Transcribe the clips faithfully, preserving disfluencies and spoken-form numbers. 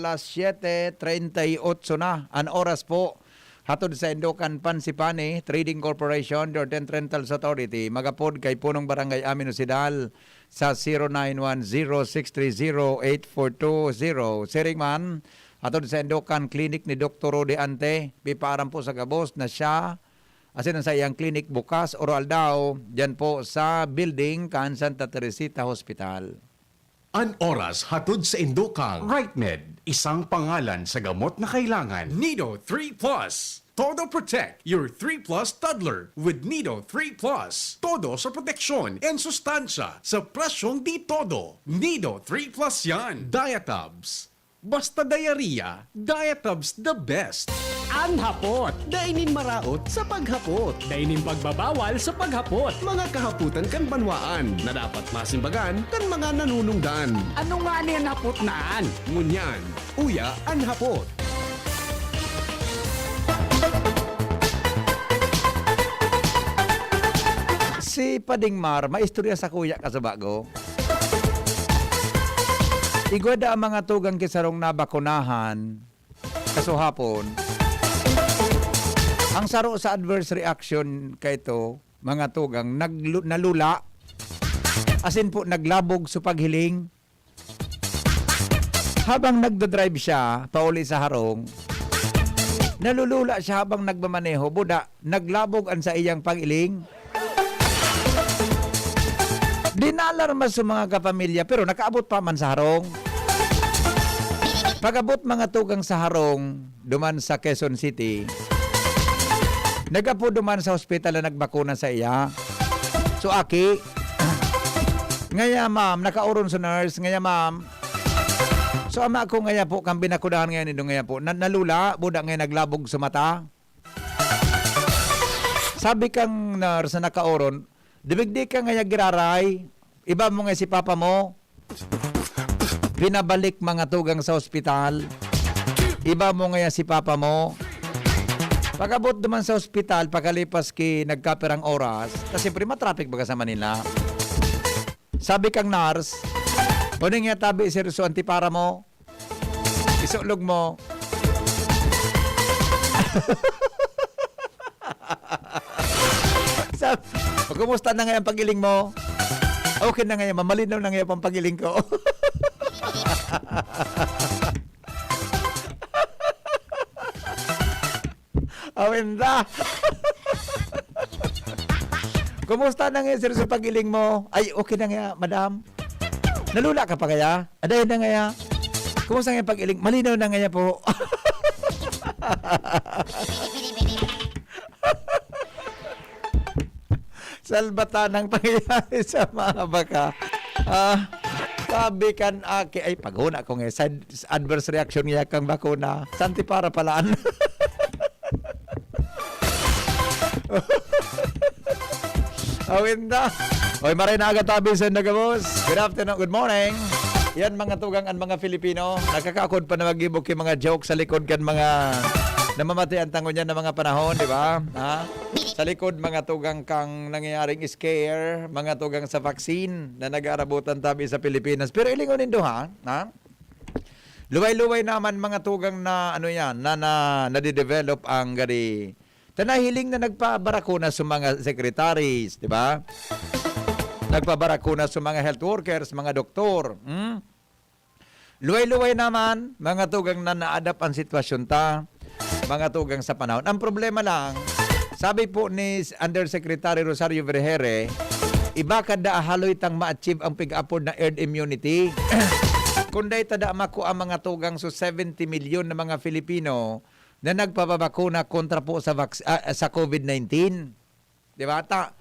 Alas siyete treinta y ocho na an oras po. Hatod sa Indokan Pansipani Trading Corporation, Northern Rentals Authority, magapod kay Punong Barangay Amin Osidal sa zero nine one zero six three zero eight four two zero. Siring man, hatod sa Indokan Clinic ni Doktor Rudy Ante, pipaaram po sa gabos na siya, asin ang sa iyang clinic bukas, oro aldaw, dyan po sa building kan Santa Teresita Hospital. An oras hatod sa indokang Right Med, isang pangalan sa gamot na kailangan. Nido three plus. Todo protect your three plus toddler with Nido three plus. Todo sa proteksyon and sustansya sa presyong di todo. Nido three plus yan. Diatabs. Basta diarrhea, Diatabs the best. An hapot, dai nin maraot sa paghapot. Dai nin pagbabawal sa paghapot. Mga kahapotan kan banwaan na dapat masimbagan kan mga nanunungdan. Ano ngani an hapot na an? Ngunyan, uya an hapot. Si Pading Mar, maistorya sa kuya ka sa bago. Igwa da ang mga tugang ki sarong nabakunahan kasuhapon. Ang saro sa adverse reaction kaito, mga tugang, naglu-, nalula, asin po naglabog sa paghiling. Habang nagdadrive siya pauli sa harong, nalulula siya habang nagmamaneho, buda, naglabog an saiyang pag-iling. Dinalarma sa mga kapamilya, pero nakaabot pa man sa harong. Pag-abot mga tugang sa harong, duman sa Quezon City, nag-apo duman sa hospital na nagbakuna sa iya. So, aki, ngaya, ma'am, nakaoron sa nurse, ngaya, ma'am, so, ama ko ngaya po, kang binakunahan ngayon nindo ngaya po, na, nalula, buda ngayon naglabog sa mata. Sabi kang nurse na nakaoron, "Dibigdi ka ngaya giraray, iba mo nga si papa mo." Pinabalik mga tugang sa ospital. Iba mo ngaya si papa mo. Pag-abot duman sa ospital, pagkalipas ki nagkapirang oras, kasi siyempre matraffic baga sa Manila. Sabi kang nurse, "Kuning nga tabi, seryoso, antipara mo? Isulog mo." Sab-, "Kumusta na ngayon ang pag-iling mo?" "Okay na ngayon, mamalinaw na ngayon ang pag-iling ko." Awinda. "Kumusta na ngayon, sir, sa pag-iling mo?" "Ay, okay na nga, madam." "Nalula ka pa kaya?" "Aday na nga ya." "Kumusta nga yung pag-iling?" "Malinaw na nga ya po." Salbatanang pangyayari sa mga baka. Ah, sabi kan aki, ay, paghuna ko nga, side, adverse reaction niya kang bakuna. Santipara palaan. Awinda. Oy, maray na aga tabi sa nagabos. Good afternoon, good morning. Yan, mga tugang an mga Filipino. Nakakaakod pa na magibok yung mga joke sa likod kan mga namamatian tango niyan na mga panahon, di ba? Ha? Sa likod, mga tugang kang nangyayaring scare, mga tugang sa vaccine na nag-aarabutan tabi sa Pilipinas. Pero ilingon nindo, ha? Ha? Luway-luway naman, mga tugang na, ano yan, na, na, nadidevelop ang gari. Ta nahiling na nagpabarakuna sa mga secretaries, di ba? Nagpabarakuna sa mga health workers, mga doktor. Hmm? Luway-luway naman, mga tugang na naadap ang sitwasyon ta, mga tugang sa panahon. Ang problema lang, sabi po ni Undersecretary Rosario Vergere, iba kada haloy tang ma-achieve ang pig-upward na herd immunity. Kung dai ta da makua ang mga tugang, so seventy milyon na mga Filipino na nagpapabakuna kontra po sa vaks-, ah, sa covid nineteen. Di ba? Ta,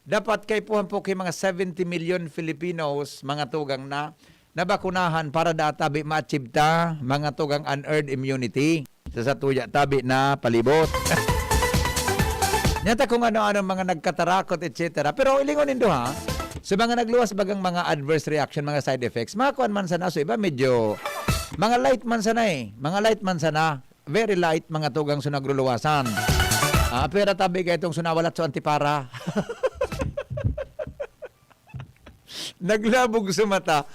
dapat kaipuhan po kay mga seventy million Filipinos, mga tugang na, nabakunahan para da tabi ma-achieve ta, mga tugang, an herd immunity sa satuya tabi na palibot. Nyata kung ano-ano mga nagkatarakot, et cetera. Pero ilingon nindo, ha, sa mga nagluwas bagang mga adverse reaction, mga side effects, mga kuwan man sana, so iba medyo, mga light man sana eh. Mga light man sana. Very light, mga tugang, sa nagruluwasan. Ah, pera tabi ka itong sunawalat sa antipara. Naglabog sa mata.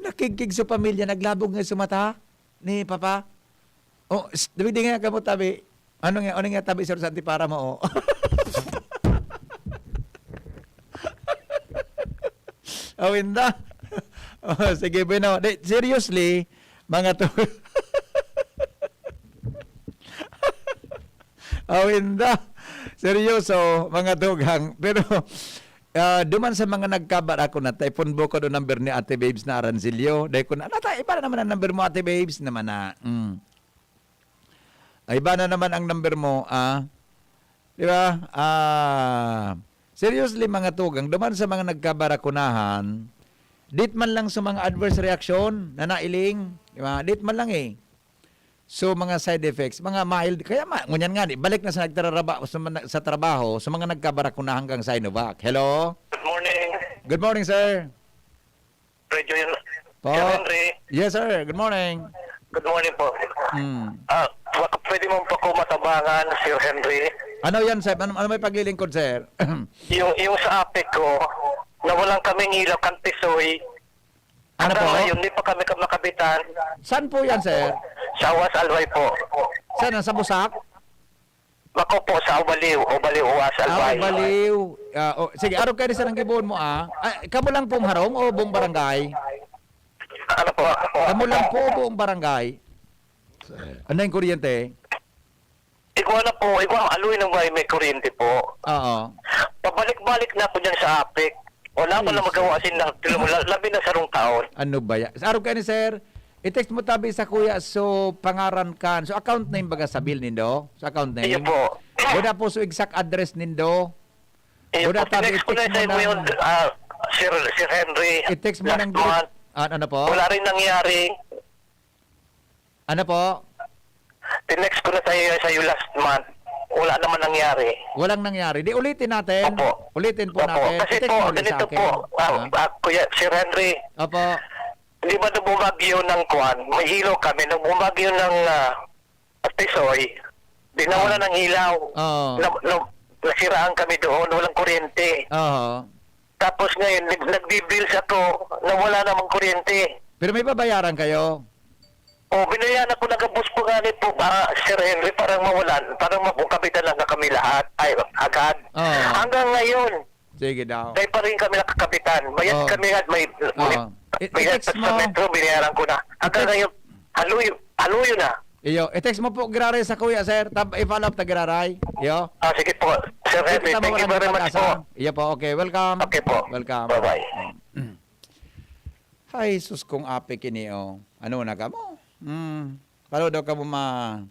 Nakigkig sa pamilya, naglabog nga sa mata. ni Papa? Oh, s-, dali nga kamo tabi. Ano nga, ano nga tabi, sir, sa antipara mo, oh? Awinda. Oh, sige, bueno. Di, seriously, mga to-, Awinda. Seryoso, mga tugang. Pero, ah, duman sa mga nagkabara ko na, typhoon bukod o number ni Ate Babes na Aranzilio. Dahil ko na, "Nata, iba na naman ang number mo, Ate Babes," naman na. Mm. Ay, iba na naman ang number mo, ah. Di ba? Ah, seriously, mga tugang, duman sa mga nagkabarakunahan, dit man lang sa mga adverse reaction na nailing, di ba? Dit man lang eh. So, mga side effects, mga mild, kaya ma-, ngunyan nga, di, balik na sa nagtararaba, sa, mga- sa trabaho, sa mga nagkabarakunahan kang Sinovac. Hello? Good morning. Good morning, sir. Radio yun. Po. Sir Henry. Yes, sir. Good morning. Good morning po. Hmm. Ah, baka pwede mo po ako matabangan, Sir Henry? Ano yan, sir? Ano, ano may paglilingkod, sir? Yung, yung sa apik ko, nawalan kaming ilaw kan Tisoy. Ano Hanggang po? Ngayon, di pa kami ka-, makabitan. Saan po yan, sir? Sa Awas Albay po. Saan? Sa Busak? Bako po sa Ubaliw, Ubaliw, Uwas, Ah, Albay. Baliw. Ah, oh, sige, arog kayo sa nang gibohon mo, ah. Ah, kamo lang pong harong o buong barangay? Ano po? Kamo lang po o buong barangay? Ano yung kuryente? Igwa na po, igwa, aloy ng bahay may kuryente po. Oo. Pabalik-balik na ako dyan sa apik. Wala ko na Jesus. Magawa sin lang, labi na sarong taon. Ano ba yan? Sa araw kayo ni sir, i-text mo tabi sa kuya, so pangaran kan. So account name baga sa bill nindo? Sa account name? Iyo po. Wala po so exact address nindo? Iyo Wala po, tabi, text ko na i-text sa mo inyo ng yun, ah, Sir, Sir Henry. I-text mo Last ng group. Month. Ah, ano po? Wala rin nangyari. Ano po? Tinext ko na sa iyo, sa iyo last month. Wala naman nangyari. Walang nangyari. Di ulitin natin. Opo. Ulitin po Opo. Natin. Kasi I-text po, mo ulit sa ganito akin. Po. Ah, Ha? Ah, Kuya Sir Henry, Opo. Di ba nung bumagyo ng kwan, may ilaw kami, nung bumagyo ng, ah, Tisoy, di nawala Ah. Ng ilaw. Oo. Na, na, nasiraan kami doon, walang kuryente. Oo. Tapos ngayon, nag-, nagbibills ako, nawala namang kuryente. Pero may babayaran kayo? Oh, binayaran ako, nagabos po nga ni po, ah, Sir Henry, parang mawalan, parang mapungkapitan lang na kami lahat, ay, agad. Oo. Hanggang ngayon, Sige daw. Dahil pa rin kami nakakapitan. Bayad Oo. Kami at may, Oo. may, I-, may i-text sa mo. Metro, binayaran ko na. Hanggang I-text ngayon, haluyo, haluyo na. Iyo, i-text mo po, Giraray, sa kuya, sir. Tab-, i-follow up ta, Giraray. Iyo. Ah, sige po. Sir Henry, thank you very much po. Iyo po, okay. Welcome. Okay po. Welcome. Bye-bye. Ay, sus, kung apik ini, oh. Ano na ka mo? Hmm. Paano daw ka mo ma-,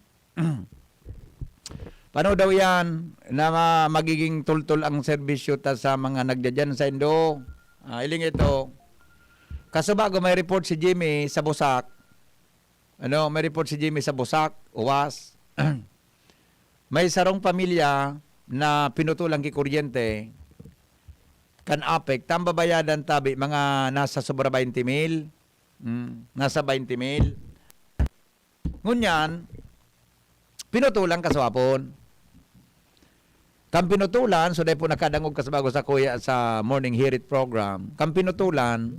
Paano daw yan na ma-, magiging tultol ang serbisyo ta sa mga nagdadyan sa Indo? Ah, iling ito. Kaso bago may report si Jimmy sa Busak, ano, may report si Jimmy sa Busak, Uwas. May sarong pamilya na pinutulang ki kuryente, kan apek, tambabayadan tabi, mga nasa sobra twenty mil. Mm, nasa twenty mil. Ngunyan, pinutulan kaswapon. Kan pinutulan, so dai po nakadangog kas bago sa kuya sa Morning Hirit program. Kan pinutulan,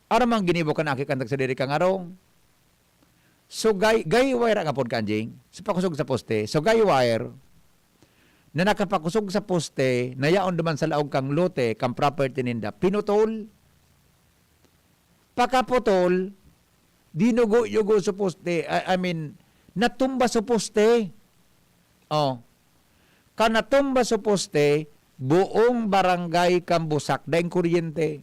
aram ang ginibo kan aki kan tagsadiri kang arong. So, gay, gay wire ang apod ka, Anjing. So, pakusog sa poste. So, gay wire, na nakapakusog sa poste, na yaon duman sa laog kang lote, kang property ninda, pinutol. Pakaputol, dinugo-yugo sa poste. I, I mean, natumba sa poste. Oh. Kan natumba sa poste, buong barangay kan Busak daing kuryente.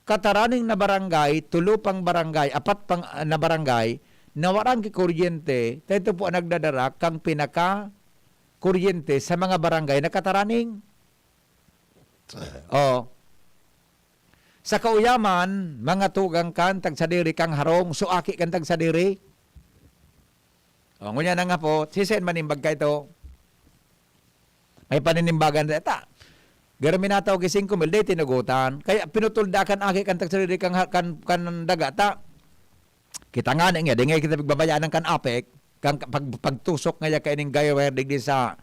Kataraning na barangay, tulo pang barangay, apat pang, ah, na barangay, nawaran ki kuryente, ta ito po ang nagdadara kang pinaka kuryente sa mga barangay na kataraning. Oh. Sa kauyaman, mga tugang kan, tagsadiri kang harong, suaki kan tagsadiri. Oh, ngunyan na nga po, siseen manimbag ka ito? May paninimbagan na ta. Garo minataw ki singko mil, di tinugutan. Kaya pinutol da kan aki kan tagsadiri kang ha-, kan, kan daga ta. Kita nga niya, di nga kita pagbabayaan kan apek, kan pag-, pagtusok nga ya kaining guy wire digdi sa,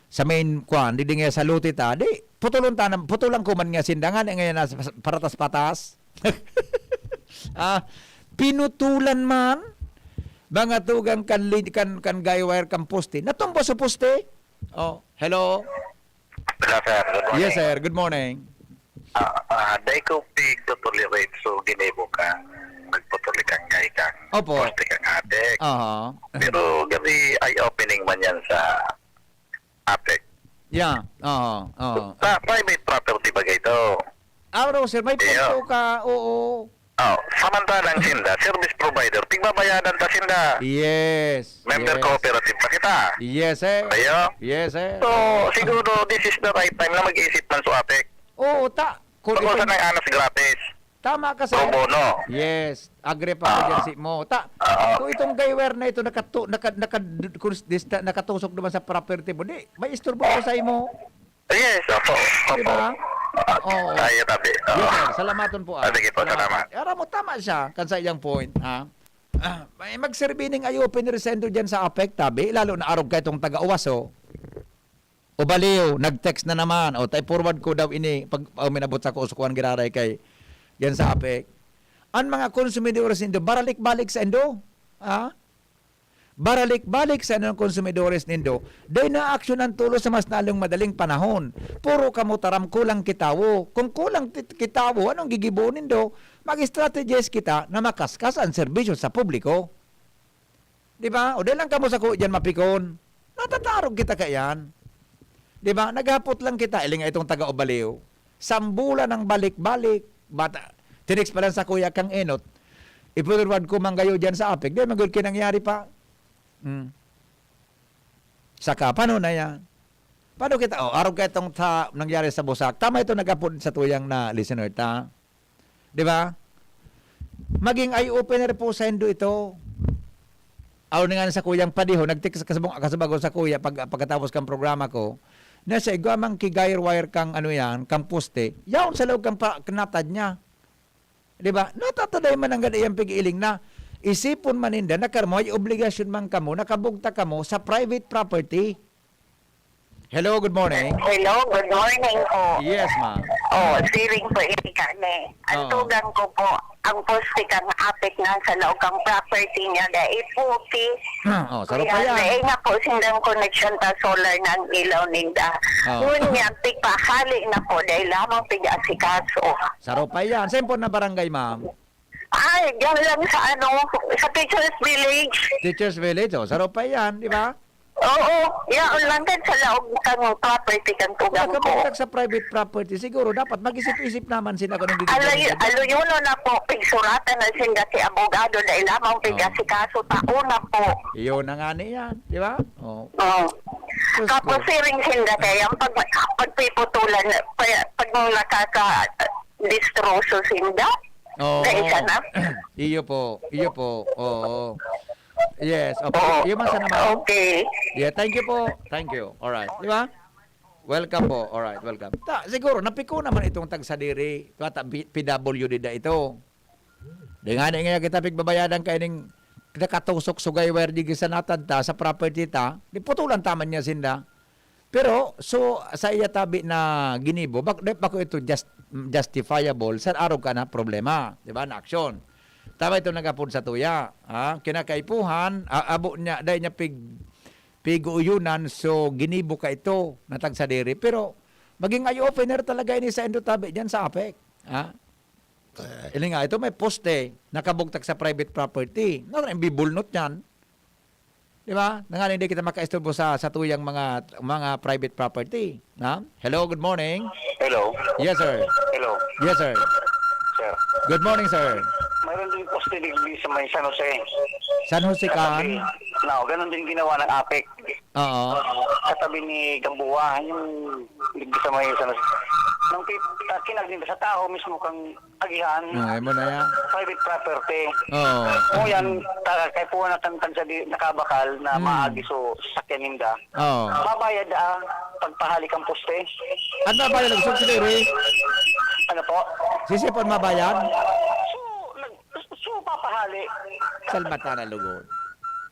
sa main kwan, digdi nga sa luti ta, di, putulon ta na, putulan ko man nga sinda nga, nga na sa, sa paratas-patas. Ah, Pinutulan man, mga tugang kan lead, kan, kan guy wire, kan poste. Natumba sa poste. Oh, hello? Hello, sir. Good morning. Yes, sir. Good morning. Ah, ah, dai ko pig-tolerate so ginibo ka. Nagputuli kang kay kang Opo. Poste kang adik. Aha. Pero gabi eye-opening man yan sa adik. Yeah. Oo. Oo. Sa private property ba ito? Araw, sir, may Iyo. Punto ka. Oo. Oh, samantalang sinda, service provider, pigbabayadan ta sinda. Yes. Member yes. Cooperative pa kita. Yes, sir. Ayo? Yes, sir. So, siguro, this is the right time na mag-isip man sa adik. Oo, ta. Kung Bako sa itong nang anas gratis. Tama ka, sir. Pro bono. Yes. Agree pa ako Ah. dyan si mo. Ta, Ah. kung itong guy wire na ito, nakatu-, naka-, naka-, dista-, nakatusok naman sa property mo, di, may istorbo ko sa imo. Yes, opo. Di Opo. ba? Ah, Oo. Tayo tabi. Oo. Yes, sir. Salamaton po, ah. Ah, sige po, Salamaton. salamat. Aram mo, tama siya, kan sa iyang point, ha? Ah, may magserbi ning eye-opener sendo dyan sa apek, tabi, lalo na arog ka itong taga-uwas, oh. O baliw, nag-text na naman. O, tay forward ko daw ini, pag, pag minabot sa kusukuan giraray kay, yan sa apek. Ang mga konsumidores nindo, baralik-balik sa indo. Ha? Baralik-balik sa indo ang konsumidores nindo. Dai na aksyon ang tulo sa mas nalong madaling panahon. Puro kamo taram kulang kitawo. Kung kulang tit-, kitawo, anong gigibo nindo? Mag-strategize kita na makaskas ang serbisyo sa publiko. Di ba? O, di lang kamo sako diyan mapikon. Natatarog kita kaiyan. Di ba? Naghapot lang kita, ilinga itong taga-Ubaliw. Sambulan ng balik-balik. Bata, tinext pa lang sa kuya kang Enot. Ipurwad ko man kayo diyan sa apek. Di, magod kinangyari pa. Hmm. Saka, paano na yan? Paano kita? Oh, arog ka itong ta-, nangyari sa Busak. Tama ito, nag-apod sa tuyang na listener ta. Di ba? Maging eye-opener po sa indo ito. Aw, nga sa kuyang padiho, nagtext kasabong, kasabago sa kuya pag, pagkatapos kang programa ko, na sa igwa mang kigayar wire kang ano yan, kang poste, yaon sa loob kang pa, kinatad niya. Di ba? Natataday man ang gada iyang pag-iiling na isipon man ninda na karmo ay obligasyon man kamo, nakabugtak kamo sa private property. Hello, good morning. Hello, good morning po. Yes, ma'am. Oh, siring po ini kami. Ang Oo. tugang ko po, ang poste kang apit na sa laog kang property niya, dai puti. Oh, saro pa Kaya yan. dai nga po sindang connection ta solar na ang ilaw ninda. Oo. Ngunyan, pigpahali na po, dai lamang pig-asikaso. Saro pa yan. Saan po na barangay, ma'am? Ay, diyan lang sa ano, sa Teachers Village. Teachers Village, oh, saro pa yan, di ba? Oo, yaon lang din sa laog kang property kang tugang Kung ko. nakabugtak sa private property, siguro dapat mag-isip-isip naman sila kung anong gagawin Alay, nila. aluyono na po, pigsuratan na sinda si abogado na ilamang Oo. pigasikaso, tao na po. Iyon na nga niyan, di ba? Oh. Oh. Diyos Tapos ko. siring sinda kaya ang pag, pagpiputulan, kaya pag nakaka-, distroso sinda, Oo. Dai ka na? Iyo po, iyo po. Oo. Yes, opo. Oo. Iyo man sana, ma'am. Okay. Yeah, thank you po. Thank you. All right. Di ba? Welcome po. All right, welcome. Ta, siguro, napiko naman itong tagsadiri. Ito ata, P-, P W D da ito. Di nga, di nga kita pigbabayadan kaining nakatusok sugay wire di sa natad ta, sa property ta. Di putulan taman niya sinda. Pero, so, sa iya tabi na ginibo, bak-, di pa ko ito just-, justifiable sa arog ka na problema, di ba, na aksyon. Tama itong nag-apod sa tuya, ha? Kinakaipuhan, a-, abo niya, dahil niya pig-, pig-uuyunan, so ginibo ka ito, natag sa diri. Pero, maging eye-opener talaga ini sa indo tabi dyan sa apek, ha? Ilinga, ito may poste, nakabugtak sa private property. Ano na yung bibulnot niyan? Di ba? Nanganing di kita makaistorbo sa, sa tuyang mga, mga private property. Na? Hello, good morning. Hello? Yes, sir. Hello? Yes, sir. Sir. Good morning, sir. Mayroon din poste digdi sa may San Jose. San Jose kan? Katabi. No, ganun din ginawa ng apek. Oo. Katabi ni Gamboa, yung digdi sa may San Jose. Nang pi-, ah, kinagdi sa tao mismo kang agihan, Ah, imo na yan. private property. Oo. O yan, ta-, kay po na kan, kan sa di, nakabakal na Mm. maagi so sakyan ninda. Oo. Babayad, ah, pagpahali kang poste. Ano ba yung nagsubsidy, Ray? Ano po? Sisi po mabayad? So, nag-, so, papahali. Salmata na lugod.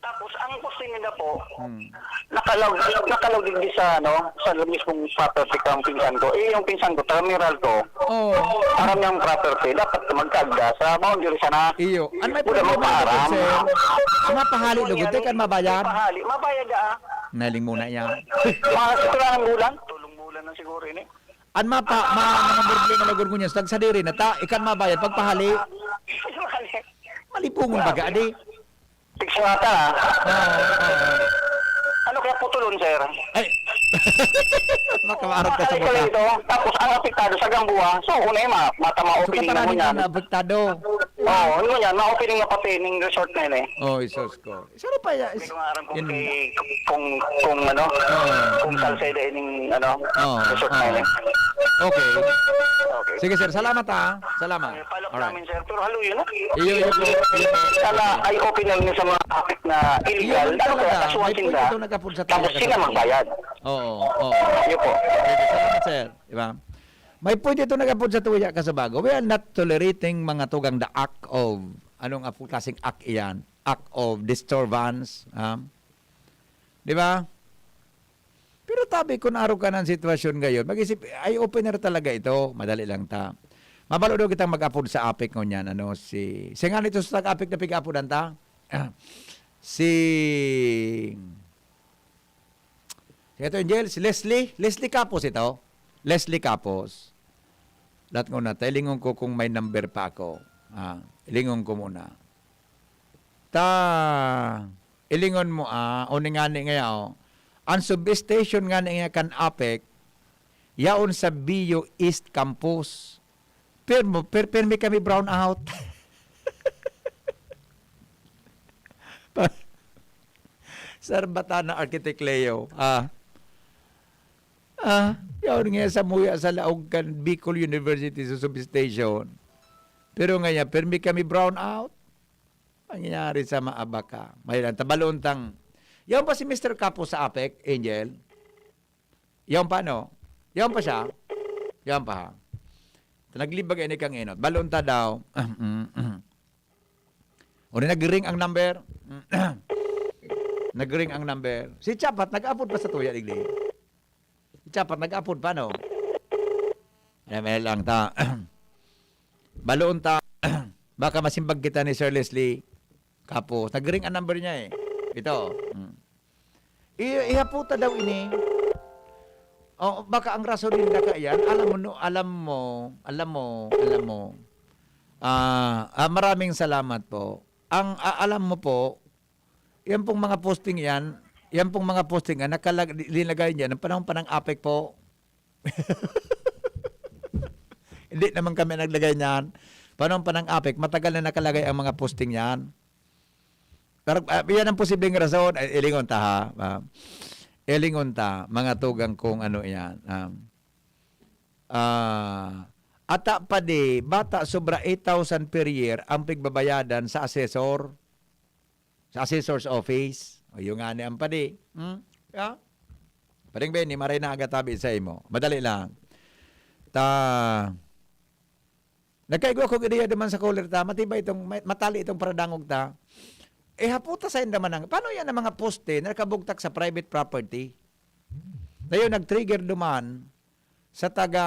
Tapos, Ang posting nila po, Hmm. nakalaw-, nakalawig di sa, ano, sa mismong property kang pinsan ko. Eh, yung pinsan ko, taga Meralco. Oo. Parang yung property, dapat magkagda sa boundary sana. Iyo. An may Wala problema magpaaram. lugod, sir? An mapahali Yun lugod, yan, di kan mabayad? Mapahali, mabayad, ah. Naling muna yan. Mga sa tulang bulan, tulong bulan na siguro ini. An mapa-, ma-, mga problema lugod ngunyan, sa tagsadiri na ta, ikan mabayad, pagpahali. Malibungon baga, adi. Tigsa nga ta, ah. Oo, oo. Ano kaya putulon, sir? Ay! Makamarag ka sa Makakali ka buta. Ito, tapos ang apektado sa Gamboa, so, una yung ma-, mata maopinion mo kataraning yan. Na apektado. Oo, ano yan, maopening na pati ning resort na yun eh. Oh, isos ko. Saro pa ya-, Hindi ko nga aram kung yun. Kay, kung, kung ano, Oo. Kung Mm. Salceda ining ano, Oo, resort na oo. Yun eh. Okay. Okay. Sige, sir. Salamat, ha. Salamat. Follow up Alright. Namin, sir. Pero halo yun, ah. Iyo, iyo po. Iyo po. Sana eye-opener niyo sa mga topic na illegal. Iyo, ano talaga. Kaya kasuhan sila. May point ito nag-apod sa Tapos sila magbayad. Oo, oo. Iyo po. Sige, salamat, sir. Diba? May point ito nag-apod sa tuya ka sa bago. We are not tolerating mga tugang the act of, anong apo klaseng act iyan? Act of disturbance. Ha? Diba? Pero tabi, kung arog ka ng sitwasyon ngayon, mag-isip, eye-opener talaga ito. Madali lang ta. Mabalo daw kitang mag-apod sa apik ngunyan, ano, si, si nga nito sa tag-apik na pig-apodan ta? Si, si ito, Angel, si Leslie, Leslie Capos ito. Leslie Capos. Lahat nguna, ta, ilingon ko kung may number pa ako. Ah, ilingon ko muna. Ta, ilingon mo, ah, o ni ngani ngaya, oh. Ang substation ngani nga kan apek, yaon sa Bio East Campus. Pirmo, per-, pirmi kami brown out. Pa-, Sir Batana Architect Leo, ah, ah, yaon nga sa muya sa laog kan Bicol University sa substation. Pero ngaya, pirmi kami brown out. Pangyayari sa maabaka. May lang, tabaloon tang, yaon pa si Mister Capo sa apek, Angel? Yaon pa, no? Yaon pa siya? Yaon pa, ha? Naglibag ini kang inot. Baloon ta daw. O rin nag-ring ang number. Nag-ring ang number. Si Chapat, nag-apod pa sa tuya, digdi. Si Chapat, nag-apod pa, no? Alam, eh, lang ta. Baloon ta. Baka masimbag kita ni Sir Leslie. Kapos. Nag-ring ang number niya, eh. Ito. Hmm. I-, ihaputa daw ini. Oh, baka ang rason ninda kaiyan, alam mo, no, alam mo, alam mo, alam mo. Ah, ah, maraming salamat po. Ang, ah, alam mo po, yan pong mga posting yan, yan pong mga posting yan, nakalag-, linagay niyan, ang panahon pa ng apek po. Hindi naman kami naglagay niyan. Panahon pa ng apek, matagal na nakalagay ang mga posting yan. Pero, ah, yan ang posibleng rason. Ay, ilingon ta, ha? Ah, ilingon ta, mga tugang kung ano yan. Ah, ah, ata pa di, bata sobra eight thousand per year ang pigbabayadan sa assessor, sa assessor's office. O, yung nga ni ang padi. Hmm? Yeah? Pading Benny, maray na aga tabi sa imo. Madali lang. Ta, nagkaigwa kong ideya duman sa caller ta, matibay itong, may-, matali itong paradangog ta. Eh, haputa sa inda man ang, paano yan ang mga poste na nakabugtak sa private property? Dayon, nag-trigger duman sa taga,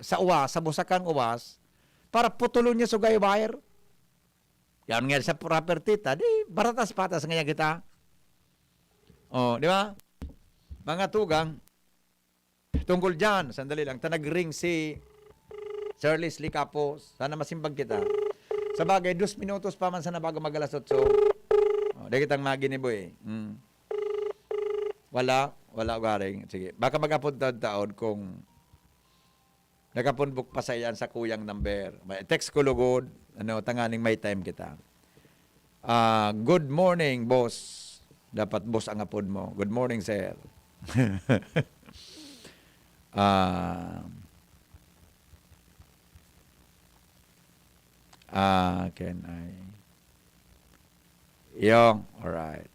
sa uwas, sa busakang uwas, para putulon niya sugay wire. Yan nga sa property ta, di baratas-patas nga yan kita. Oh, di ba? Mga tugang, tungkol dyan, sandali lang, ta nag-ring si Sir Leslie Capos. Sana masimbag kita. Sa bagay, dos minutos pa man sana bago mag-alas otso. Oh, di kitang maginibo eh. Hmm. Wala, wala garing. Sige, baka mag-apod taon-taon kung nakapunbok pa sa iyan sa kuyang number. May text ko lugod, ano, tanganing may time kita. Ah, good morning, boss. Dapat boss ang apod mo. Good morning, sir. Ah, ah, can I? Yung, alright.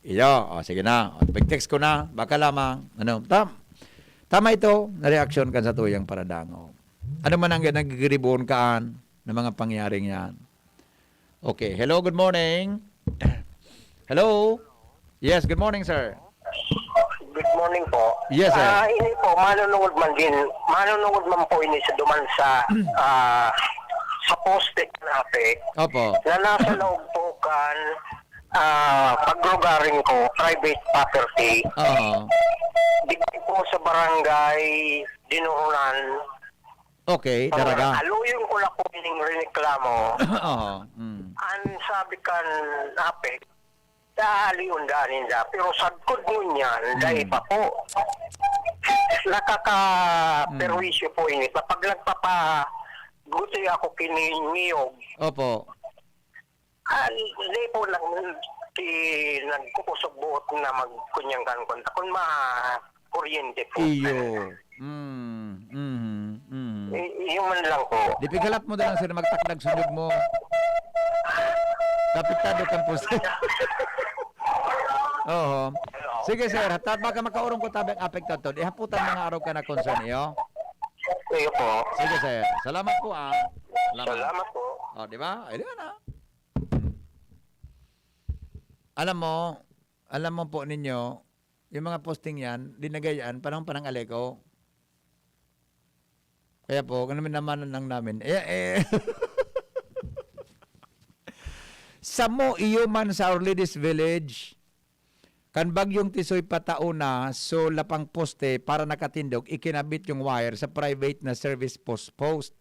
Iyo, o, sige na. O, pag-text ko na, baka lamang, ano, tam-, tama ito, na reaksyon kan sa tuyang paradango. Ano man ang nagigiribuon kaan ng mga pangyaring yan? Okay. Hello, good morning. Hello? Yes, good morning, sir. Good morning po. Yes, sir. Ah, ini po, manunungod man din, manunungod man po ini sa duman sa ah, sa poste kan APEC Opo. na nasa loob po kan ah, paglugaring ko, private property. Oo. Di po sa barangay Dinurunan. Okay, Daraga. Aluyon ko na po ining riniklamo. Oo. Mm. Ang sabi kan APEC, dahalion daan ninda. Pero sagkod mo niyan, dahil pa po. Nakaka-perwisyo po ini. Kapag nagpapaguti ako kiniyog, Opo. ah, hindi po nag, ki, nagkukusog buot na magkunyang kan kunta. Kung ma kuryente po. Iyo. Mm, mm, mm. Y- yung man lang po. Di pigalat mo na lang, sir, magtakdag sunog mo. Kapiktado kang poste. Oo. Sige, sir. Hatat baka makaurong ko tabang apektado. Ihaputan mga araw ka na concern iyo. Iyo po. Sige, sir. Salamat po, ah. Salamat. Salamat po. Oh, di ba? Ayun na. Alam mo, alam mo po ninyo, yung mga posting yan, linagay yan, panahon pa ng Aleco. Kaya po, kami naman lang namin. Eh, eh. Samo iyo man sa Our Lady's Village, kan bagyong Tisoy patao na, so lapang poste para nakatindog, ikinabit yung wire sa private na service post, post.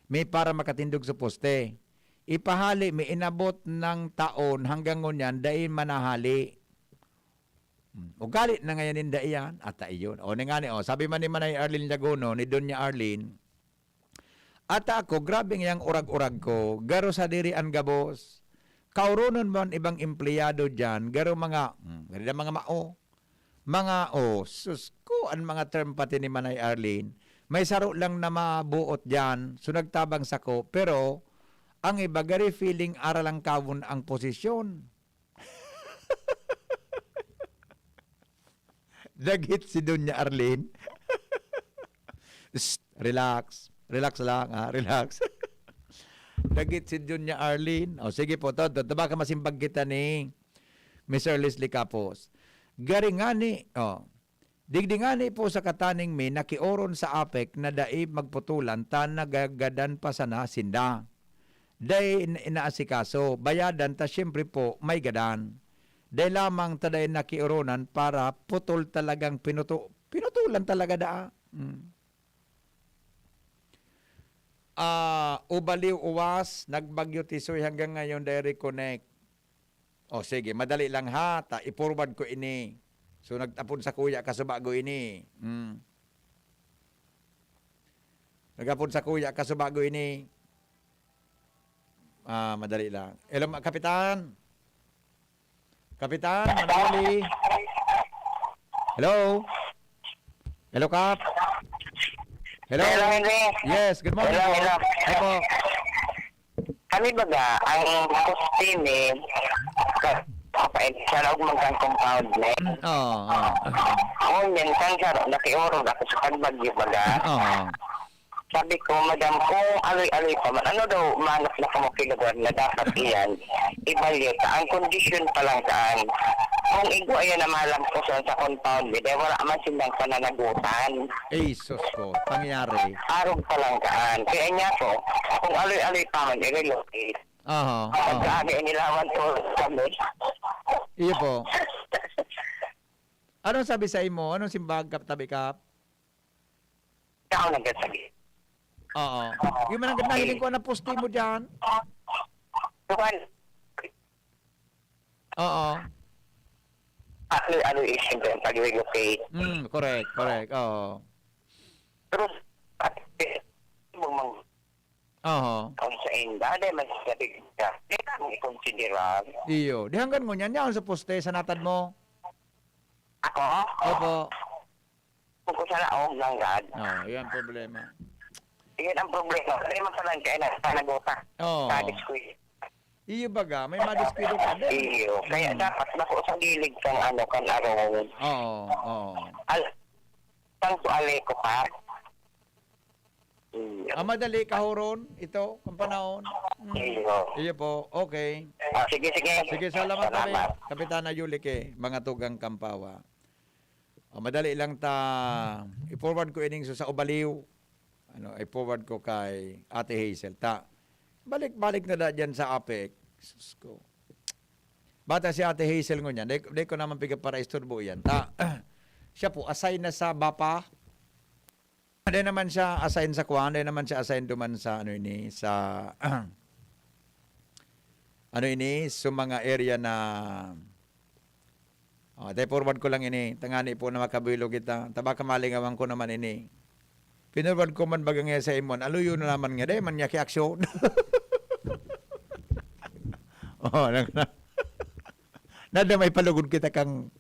May para makatindog sa poste. Ipahali, may inabot ng taon hanggang ngunyan, dai manahali. Hmm. Ugali na ngayon ninda iyan, ata iyon. O, nga ni, o, sabi man ni Manay Arlene Laguno, ni Doña Arlene, ata ako, grabe ngayang urag-urag ko, garo sadiri an gabos. Kauronon man ibang empleyado diyan, garo mga, hmm, garo mga mao. Mga, oh, sus ko, an mga term pati ni Manay Arlene. May saro lang na mabuot diyan, so nagtabang sako, pero ang iba gari feeling ara lang kawon ang posisyon. Dagit si Doña Arlene. Shh, relax. Relax lang, ha? Relax. Dagit si Doña Arlene. O, sige po, to, to, to, baka masimbag kita ni Mister Leslie Capos. Gari ngani, oh, digdi ngani po sa kataning mi nakioron sa apek na dai magputulan ta nagagadan pa sana sinda. Dai in-, inaasikaso, bayadan ta siyempre po may gadan. Dai lamang ta dai nakioronan para putol talagang pinutu-, pinutulan talaga daa. Mm. Ah, Ubaliw Uwas, nagbagyo Tisoy hanggang ngayon dai reconnect. O sige, madali lang ha, ta i-forward ko ini. So nagtapon sa kuya kasubago ini. Mm. Nagapon sa kuya kasubago ini. Ah, madali lang. Hello, ma-, Kapitan. Kapitan, Manoli. Hello? Hello, Kap? Hello? Hello, Henry. Yes, good morning Hello, po. hello. Ay po. Kami baga, ang poste ni ka-, kapain, sa laog man kan compound ni. Mm, oo, oo. Ngunyan, kan saro, nakiorog ako sa pagbagyo baga. Oo. Sabi ko, "Madam, kung aloy-aloy pa man, ano daw, manap na kamo ki lugar na dapat iyan, ibalye ta. Ang kondisyon pa lang kaan, kung igwa yan na malampusan sa compound ni, dahil wala man silang pananagutan." Ay, sus ko. Pangyari. Arog pa lang kaan. Kaya niya ko, kung aloy-aloy pa man, i-relocate. Aha, aha. Pagkaagi, inilawan ko kami. Iyo po. Anong sabi sa imo? Anong simbag, Kap, tabi, Kap? Ikaw nagkasabi. Oo. Yung man ang nahiling ko na poste mo dyan. Tukan, Oo. ano, ano yung siyempre ang pag-relocate? Mm, correct, correct. Oo. Pero, at, mong mang, Oo. kung sa inda, dahil mas sabi ka, di ka mong ikonsidera. Iyo. Di hanggang ngunyan, yaon sa poste, sa natad mo. Ako? Opo. Kung ko sa laog ng God, Oh, yan problema. Yan ang problema. Problema pa lang kaya na, na nagota. Oo. Sa diskwil. Iyo baga, may madiskwento ka din. Iyo. Kaya Mm. dapat bako sa gilid kang ano, kang arong. Oo, oo. Al, kang tuali ko pa. Iyo. Ah, madali kahuron ito, kung panahon. Mm. Iyo. Iyo po, okay. Ah, sige, sige. Sige, salamat, Salamat. Kapitana Yulike, mga tugang Kampawa. O, madali lang ta, i-forward ko ining sa Ubaliw. Ano, i-forward ko kay Ate Hazel. Ta, balik-balik na da dyan sa APEC. Sus ko. Bata si Ate Hazel ngunyan, di, di ko naman piga para isturbo yan. Ta, siya po, assign na sa BAPA. Di naman siya assign sa kwan, di naman siya assign duman sa, ano ini, sa, ano ini, sa mga area na, oh, dai forward ko lang ini, tangani po na makabilog kita, ta baka malingawan ko naman ini. Pinurwad ko man baga nga sa imon, aluyo na naman nga, dai man niya ki aksyon. Oh, nag-, na, nada may palugod kita kang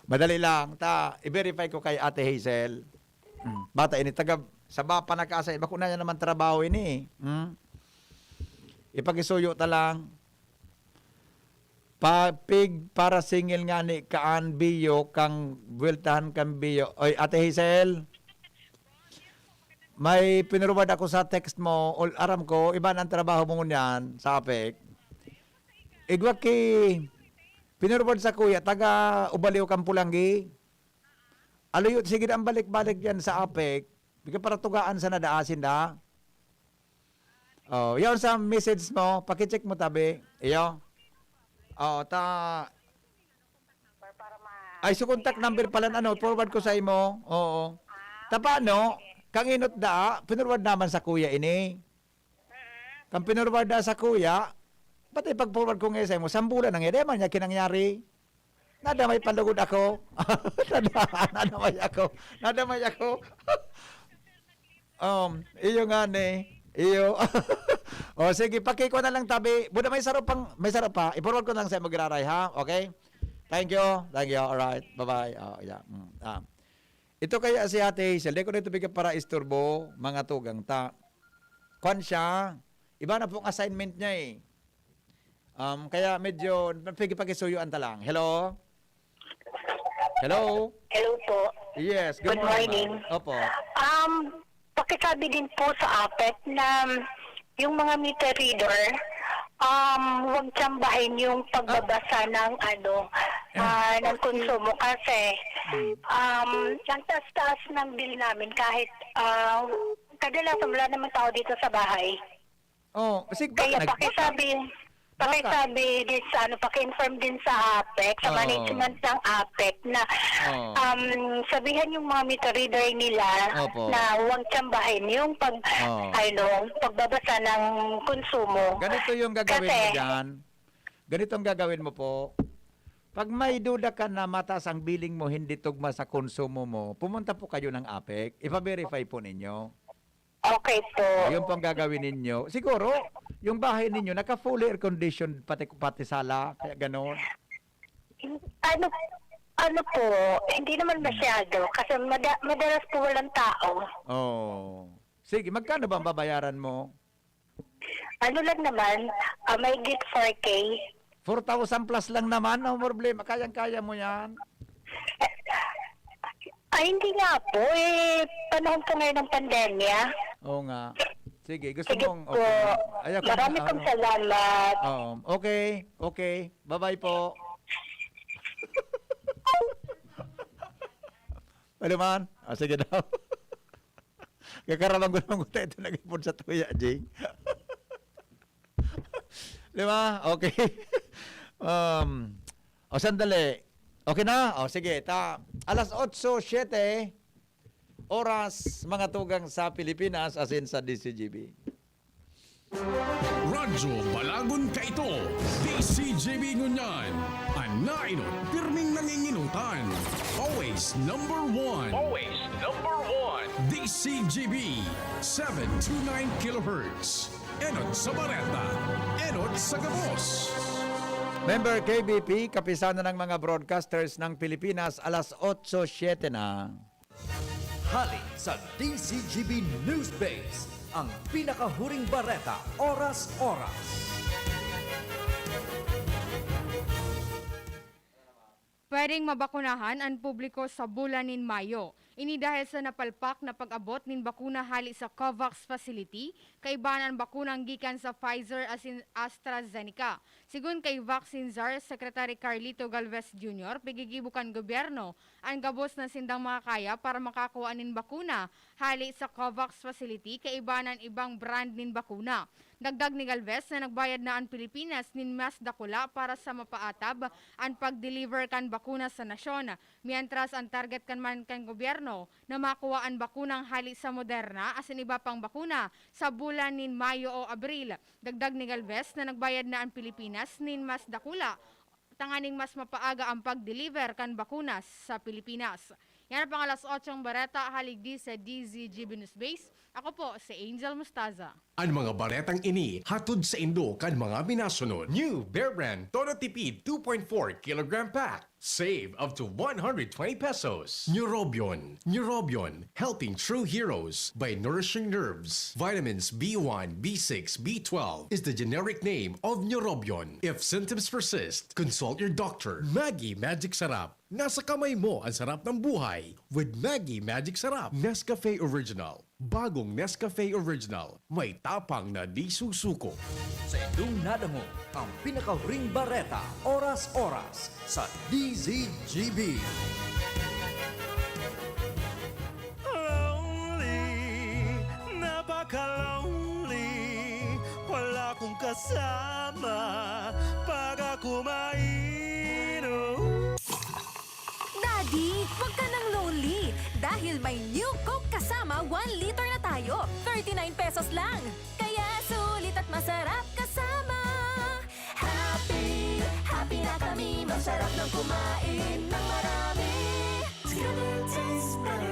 Madali lang, ta, i-verify ko kay Ate Hazel. Mm. Bata ini, taga, sa BAPA nakaasay, bako na yan naman trabaho ini. Mm. Ipakisuyo ta lang. Pa, pig, para singil nga ni kaan biyo, kang buweltahan kang biyo. Oy, Ate Hazel, may pinurwad ako sa text mo. Ol-, aram ko, iba na ang trabaho mo ngunyan sa APEC. Igwa ki, pinurwad sa kuya, taga Ubaliw kang Pulanggi. Aluyo, sige na ang balik-balik yan sa APEC. Bigyan para tugaan sa nadaasin da. Oh, yaon sa message mo, pakicheck mo tabi. Iyo. Oh, ta Ay, so contact number pala, ano, forward ko sa imo. Oo. Ta paano, kang inot da, pinurwad naman sa kuya ini. Kang pinurwad da sa kuya, pati pag-forward ko nga sa imo, sambulan na nga, di man niya kinangyari. Nadamay palugod ako. Nada-, nadamay ako. Nadamay ako. Um, iyo nga ni. Iyo. O, sige, pakiko na lang tabi. Buda may saro pang, may saro pa. I-forward ko lang sa imo, Giraray, ha? Okay? Thank you. Thank you. All right. Bye-bye. Oh, yeah. Mm, ah. Ito kaya si Ate Hazel, di ko na ito bigyan para isturbo, mga tugang ta. Kwan siya, iba na pong assignment niya eh. Um, kaya medyo napigipakisuyuan ta lang. Hello? Hello? Hello po. Yes, good Good morning, morning. ma'am. Opo. Um, pakisabi din po sa APEC na yung mga meter reader, um, huwag tsambahin yung pagbabasa Ah. ng ano, Ah. ah, ng konsumo kasi, Hmm. um, ang taas-taas ng bill namin kahit, ah, kadalasan wala naman tao dito sa bahay. Oh, sig-, baka Kaya nag-, pakisabi, baka. pakisabi din sa ano, paki-inform din sa APEC, sa Oo. management ng APEC na, Oo. um, sabihan yung mga meter reader nila Opo. na huwag tsambahin yung pag-, Oo. ano, pagbabasa ng konsumo. Ganito yung gagawin mo Kasi dyan. Ganito ang gagawin mo po. Pag may duda ka na mataas ang billing mo, hindi tugma sa konsumo mo, pumunta po kayo ng APEC. Ipa-verify po ninyo. Okay po. Yun po ang gagawin ninyo. Siguro, yung bahay ninyo, naka-fully air conditioned, pati, pati sala, kaya ganon. Ano, ano po, hindi naman masyado. Kasi mada-, madalas po walang tao. Oh. Sige, magkano ba ang babayaran mo? Ano lang naman, ah, mahigit four K. Four thousand plus lang naman, no problema. Kayang-kaya mo yan. Ay, hindi nga po. Eh, panahon po ngayon ng pandemya. Oo nga. Sige, gusto Sige mong, po. okay. Ay, ako Marami na, pong ano. salamat. Oo. Okay, okay. Bye-bye po. Pwede man? Ah, sige daw. Kakaramang gulong ko tayo ito nag-ipon sa tuya, Jing. Di ba? Okay. Um, o, sandali. Okay na? O, sige. Ta, alas otso siyete, oras, mga tugang sa Pilipinas, asin sa D C G B. Radyo Balagon kaito, D C G B ngunyan. An naenot, pirming nanginginutan. Always number one. Always number one. D C G B, seven two nine kilohertz. Enot sa bareta, enot sa gabos. Member K B P, Kapisanan ng mga Broadcasters ng Pilipinas, alas otso siyete na. Hali sa D C G B News Base, ang pinakahuring bareta, oras-oras. Pwedeng mabakunahan an publiko sa bulan nin Mayo. Ini dahil sa napalpak na pag-abot nin bakuna hale sa COVAX facility, kaiba na an bakunang gikan sa Pfizer asin AstraZeneca. Segun kay Vaccine Czar Secretary Carlito Galvez Junior, pigigibo kan gobyerno an gabos na sindang makakaya para makakua nin bakuna hale sa COVAX facility kaiba na an ibang brand nin bakuna. Dagdag ni Galvez na nagbayad na an Pilipinas nin mas dakula para sa mapaatab an pag-deliver kan bakuna sa nasyon, mientras an target kan man kan gobyerno na makua an bakunang hale sa Moderna asin iba pang bakuna sa bulan nin Mayo o Abril. Dagdag ni Galvez na nagbayad na an Pilipinas nin mas dakula tanganing mas mapaaga ang pag-deliver kan bakuna sa Pilipinas. Yan ang pang alas otsong bareta, hale digdi sa D Z G B News Base. Ako po si Angel Mustaza. An mga baretang ini hatod saindo kan mga minasunod. New Bear Brand Todo Tipid two point four kilogram pack. Save up to one hundred twenty pesos. Neurobion. Neurobion, helping true heroes by nourishing nerves. Vitamins B one, B six, B twelve is the generic name of Neurobion. If symptoms persist, consult your doctor. Maggi Magic Sarap. Nasa kamay mo ang sarap ng buhay with Maggi Magic Sarap. Nescafe Original. Bagong Nescafe Original. May tapang na di susuko. Sa indong nadangog ang pinakahuring bareta, oras-oras sa D Z G B. Lonely, napaka-lonely. Wala kong kasama pag ako mainom. Daddy, wag ka nang lonely dahil may New Coke Kasama one liter na tayo. Thirty-nine pesos lang. Kaya sulit at masarap kasama. Happy, happy na kami. Masarap ng kumain ng marami. Together tastes better.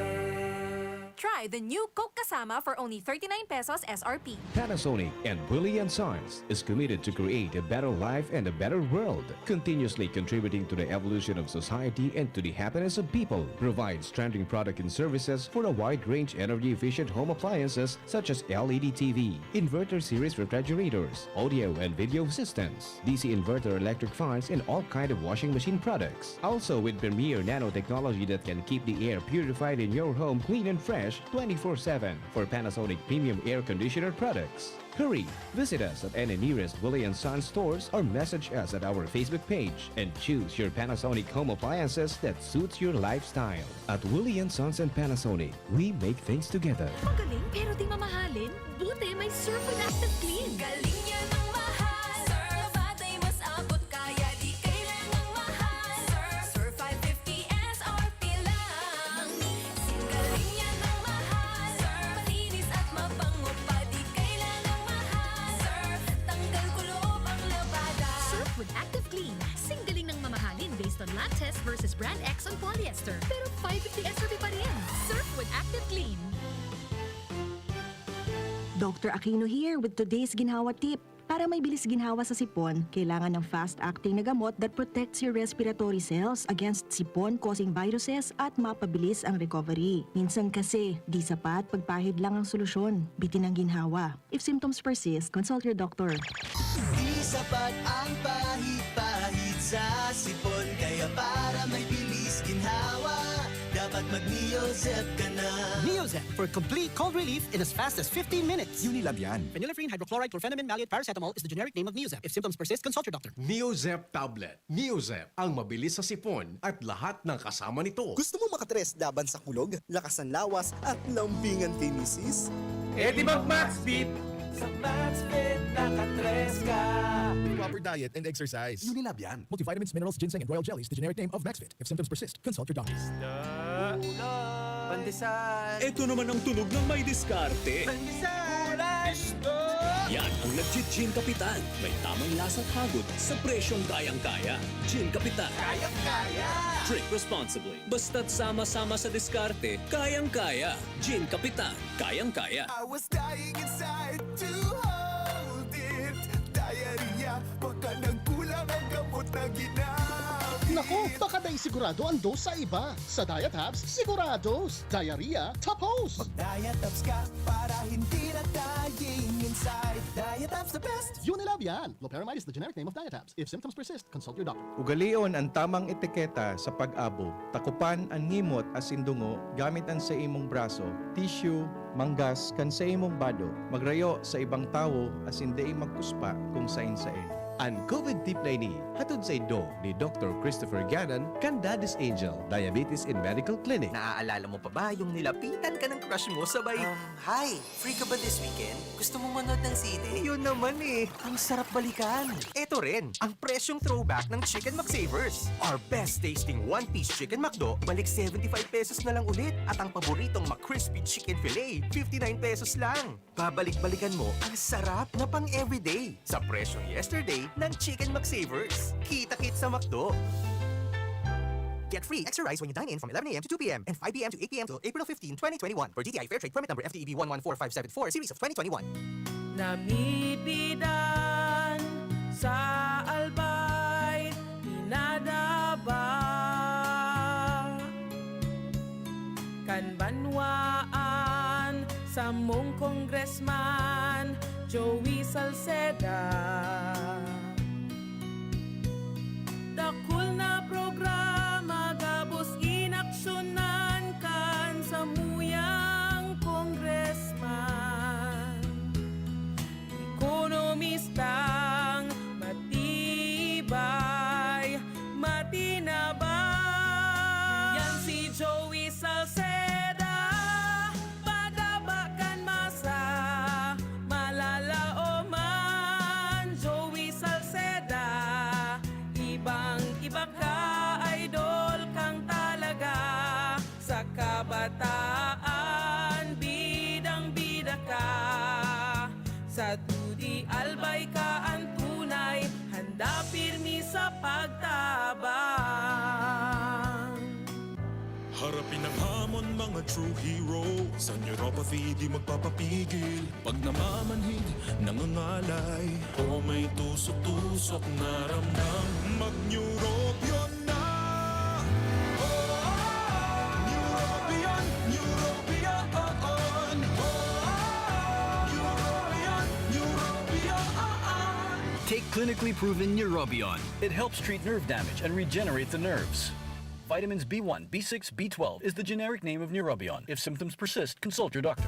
Try the new Coke Kasama for only thirty-nine pesos S R P. Panasonic and Willie and Sons is committed to create a better life and a better world, continuously contributing to the evolution of society and to the happiness of people. Provides trending product and services for a wide range energy-efficient home appliances such as L E D T V, inverter series refrigerators, audio and video systems, D C inverter electric fans, and all kind of washing machine products. Also with premier nanotechnology that can keep the air purified in your home clean and fresh twenty-four seven for Panasonic premium air conditioner products. Hurry! Visit us at any nearest Willie and Sons stores or message us at our Facebook page and choose your Panasonic home appliances that suits your lifestyle. At Willie and Sons and Panasonic, we make things together. Magaling pero di mamahalin? Buti may Surf with Active Clean. Galing niya ng mahal. Surf, baday mas abot kaya di kailangang mahal. Surf, Surf five fifty S R P lang. Singgaling niya ng mahal. Surf, malinis at mabango pa, di kailangang mahal. Surf, tanggal kuloob ang labada. Surf with Active Clean. Singgaling ng mamahalin based on lab test versus brand X on polyester. Pero five fifty S R P pa rin. Surf with Active Clean. Doctor Aquino here with today's ginhawa tip. Para may bilis ginhawa sa sipon, kailangan ng fast-acting na gamot that protects your respiratory cells against sipon-causing viruses at mapabilis ang recovery. Minsan kasi, di sapat pagpahid lang ang solusyon. Bitin ang ginhawa. If symptoms persist, consult your doctor. Di sapat ang pahid-pahid sa sipon, kaya para may bilis ginhawa, dapat mag-Neozep ka na. Neozep for complete cold relief in as fast as fifteen minutes. Unilab yan. Phenylephrine, hydrochloride, chlorphenamine, maleate, paracetamol is the generic name of Neozep. If symptoms persist, consult your doctor. Neozep tablet. Neozep, ang mabilis sa sipon at lahat ng kasama nito. Gusto mo makatres laban sa kulog, lakas ng lawas, at lambingan kay misis? Eh di mag-Maxfit! Sa Maxfit, nakatres ka! Proper diet and exercise. Unilab yan. Multivitamins, minerals, ginseng, and royal jellies, the generic name of Maxfit. If symptoms persist, consult your doctor. Pandesal. Ito naman ang tunog ng may diskarte. Pandesal. Gulay. Yan ang nagji-Gin Kapitan. May tamang lasa at hagod sa presyong kayang-kaya. Gin Kapitan. Kayang-kaya. Drink responsibly. Basta't sama-sama sa diskarte, kayang-kaya. Gin Kapitan. Kayang-kaya. I was dying inside to hold it. Diarrhea, baka nagkulang ang gamot na ginamit. Naku, baka dai sigurado ang dose sa iba. Sa Diet Hubs, sigurados. Diarrhea, tapos! Mag-Diet Hubs ka para hindi na dying inside. Diatabs the best! Unilab yan! Loperamide is the generic name of Diatabs. If symptoms persist, consult your doctor. Ugalion an tamang etiketa sa pag-abo. Takopan an ngimot asin dungo gamit an saimong braso, tissue, manggas kan saimong bado. Magrayo sa ibang tawo asin dai magkuspa kung sain-sain. An COVID tip na ini hatod saindo ni Doktor Christopher Gannon kan Daddy's Angel Diabetes and Medical Clinic. Naaalala mo pa ba yung nilapitan ka ng crush mo sabay, Um, hi! Free ka ba this weekend? Gusto mo manood ng sine? Yun naman eh. Ang sarap balikan! Eto rin, ang presyong throwback ng Chicken McSavers. Our best tasting one-piece Chicken McDo, balik seventy-five pesos na lang ulit. At ang paboritong McCrispy Chicken Filet, fifty-nine pesos lang. Babalik-balikan mo ang sarap na pang everyday sa presyong yesterday ng Chicken McSavers. Kita-kit sa McDo! Get free extra rice when you dine in from eleven a m to two p m and five p m to eight p m till April fifteen, twenty twenty-one. For D T I Fair Trade Permit Number F T E B one one four five seven four, Series of twenty twenty-one. Namibidan sa Albay, pinadaba kan banwaan samong Congressman Joey Salceda. Dakul na programa gabos inaksyonan kan samuyang congressman. Ekonomistang matibay, matinabang. Yan si Joey Salceda, padaba kan masa, malalaoman. Joey Salceda, ibang-iba ka, idol kang talaga. Sa kabataan, bidang-bida ka. Sa dudi, Albay ka an tunay, handa pirmi sa pagtabang. Harapin ang hamon, mga true hero. Sa neuropathy, di magpapapigil. Pag namamanhid, nangangalay, o may tusok-tusok na ramdam, mag-Neurobion na! Neurobion, Neurobion, Neurobion, Neurobion. Take clinically proven Neurobion. It helps treat nerve damage and regenerate the nerves. Vitamins B one, B six, B twelve is the generic name of Neurobion. If symptoms persist, consult your doctor.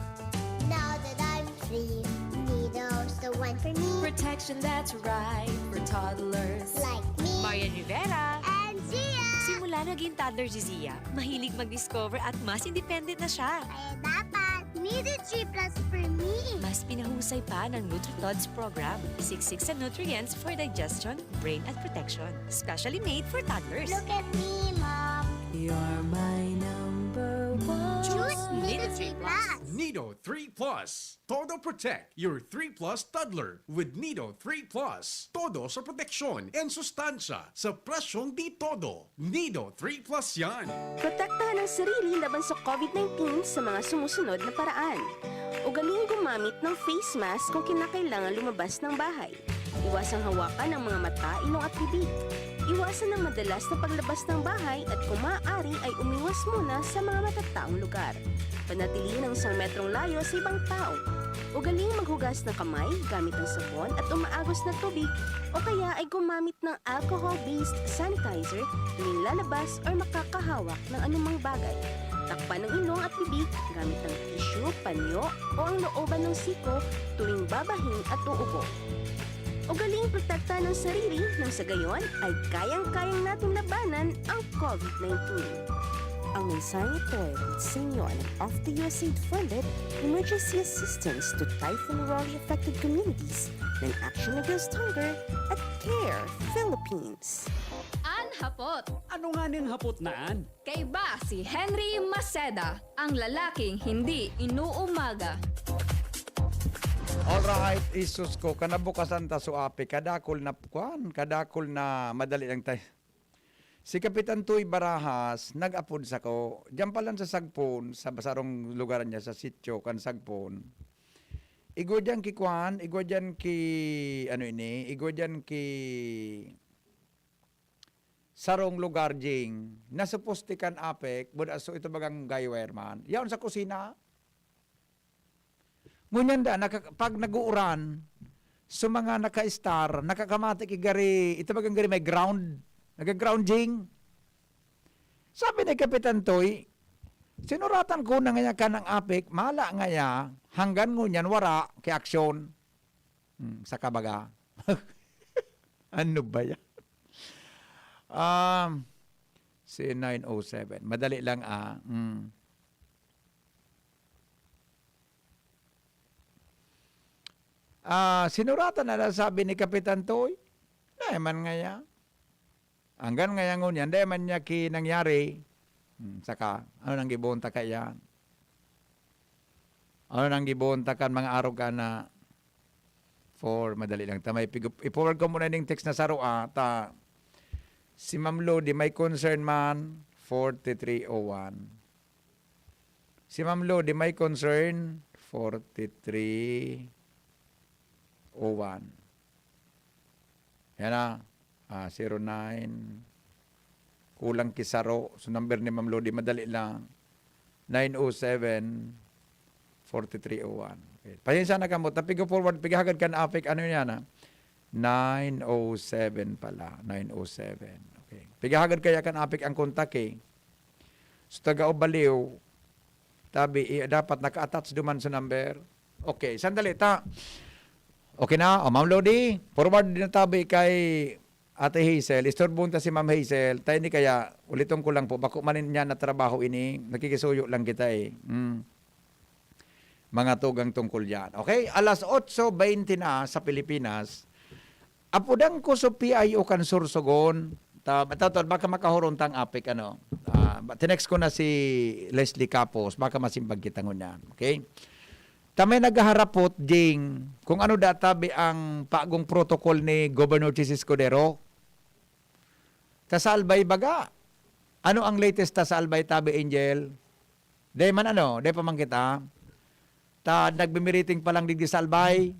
Now that I'm free, Nido's the one for me. Protection that's right for toddlers. Like me. Marian Rivera. And Zia! Simula naging toddler si Zia, mahilig mag-discover at mas independent na siya. Kaya dapat, Nido three plus for me. Mas pinahusay pa ng NutriTods program. Siksik sa nutrients for digestion, brain at protection. Specially made for toddlers. Look at me, Mom. You're my number one. Choose Nido three plus. Nido three plus. Todo Protect, your three plus toddler. With Nido three plus, todo sa proteksyon and sustansya sa presyong di todo. Nido three plus yan. Protektahan ang sarili laban sa COVID nineteen sa mga sumusunod na paraan. Ugaling gumamit ng face mask kung kinakailangan lumabas ng bahay. Iwasang hawakan ang mga mata, ilong at bibig. Iwasan ang madalas na paglabas ng bahay at kung maaari ay umiwas muna sa mga matataong lugar. Panatilihin ang isang metrong layo sa ibang tao. Ugaling maghugas ng kamay gamit ang sabon at umaagos na tubig o kaya ay gumamit ng alcohol-based sanitizer tuwing lalabas or makakahawak ng anumang bagay. Takpan ang ilong at bibig gamit ang tissue, panyo o ang looban ng siko tuwing babahin at uubo. Ugaling protektahan ang sarili nang sa gayon ay kayang-kayang natin labanan ang COVID nineteen. Ang mensaheng ito ay hatid sa inyo ng Off the U S A I D funded Emergency Assistance to Typhoon Rolly Affected Communities ng Action Against Hunger at Care Philippines. An hapot. Ano nga ning hapot na an? Kaiba si Henry Maceda, ang lalaking hindi inuumaga. Alright, isus ko, kanabukasan ta suapi, kadakol na, kwan, kadakol na, madali lang tayo. Si Kapitan Tuy Barajas, nag-apod sako, diyan pa lang sa Sagpon, sa sarong lugar niya, sa sityo, kan Sagpon. Igwa diyan ki kwan, igwa diyan ki, ano ini, igwa diyan ki sarong lugar, Jing, na supposed kan apek, but aso ito bagang guy wireman. Yaon sa kusina. Ngunyan da, naka, pag nag-uuran, sa mga naka-star, nakakamati ki gari, ito bagang gari may ground, naga-grounding. Sabi ni Kapitan Toy, "Sinuratan ko na ngaya kan ang APEC, mala ngaya, hanggan ngunyan wara ki aksyon." Hmm, saka baga. Ano ba yan? Um, si nine oh seven. Madali lang, ah. Hmm. Ah, sinuratan na lang sabi ni Kapitan Toy. Naman ngaya. Hanggan ngaya ngunyan, dai man niya ki nangyari. Hmm, saka, ano nang gibohon ta kaiyan? Ano nang gibohon ta kan mga arog ka na for, madali lang. Ta may pigu-, i-forward ko muna ning text na saro, ah, ta si Ma'am Lodi may concern man, forty-three oh one. Si Ma'am Lodi may concern, forty-three oh one. Yan na, ah, zero nine. Kulang ki saro. So, number ni Ma'am Lodi, madali lang. Nine oh seven, forty-three oh one. Okay. Pasensya na kamo. Ta piga-forward, pigahagad kan APEC. Ano yan, ah? Nine oh seven pala. Nine oh seven. Okay. Pigahagad kaya kan APEC ang kontak, eh. So, taga Obaliw, tabi, i-, dapat naka-attach duman sa number. Okay, sandali ta. Okay na, o, Ma'am Lodi, forward din na tabi kay Ate Hazel. Istorbon ta si Ma'am Hazel. Tayo ni kaya, uliton ko lang po, bako man niya na trabaho ini, nakikisuyo lang kita eh. Mm. Mga tugang tungkol yan. Okay, alas otso bente na sa Pilipinas. Apodan ko so P I O kan Sorsogon. Ta-, ta-, ta-, baka makahuron tang APEC, ano. Ah, ba-, tinext ko na si Leslie Capos, baka masimbag kita ngunyan. Okay? Ta may naghaharapot ding kung ano databi ang pagong protocol ni Governor Chiz Escudero. Ta sa Albay baga. Ano ang latest ta sa Albay, tabi, Angel? Dai man ano, dai pa man kita. Ta nagmi-meeting pa lang digdi sa Albay.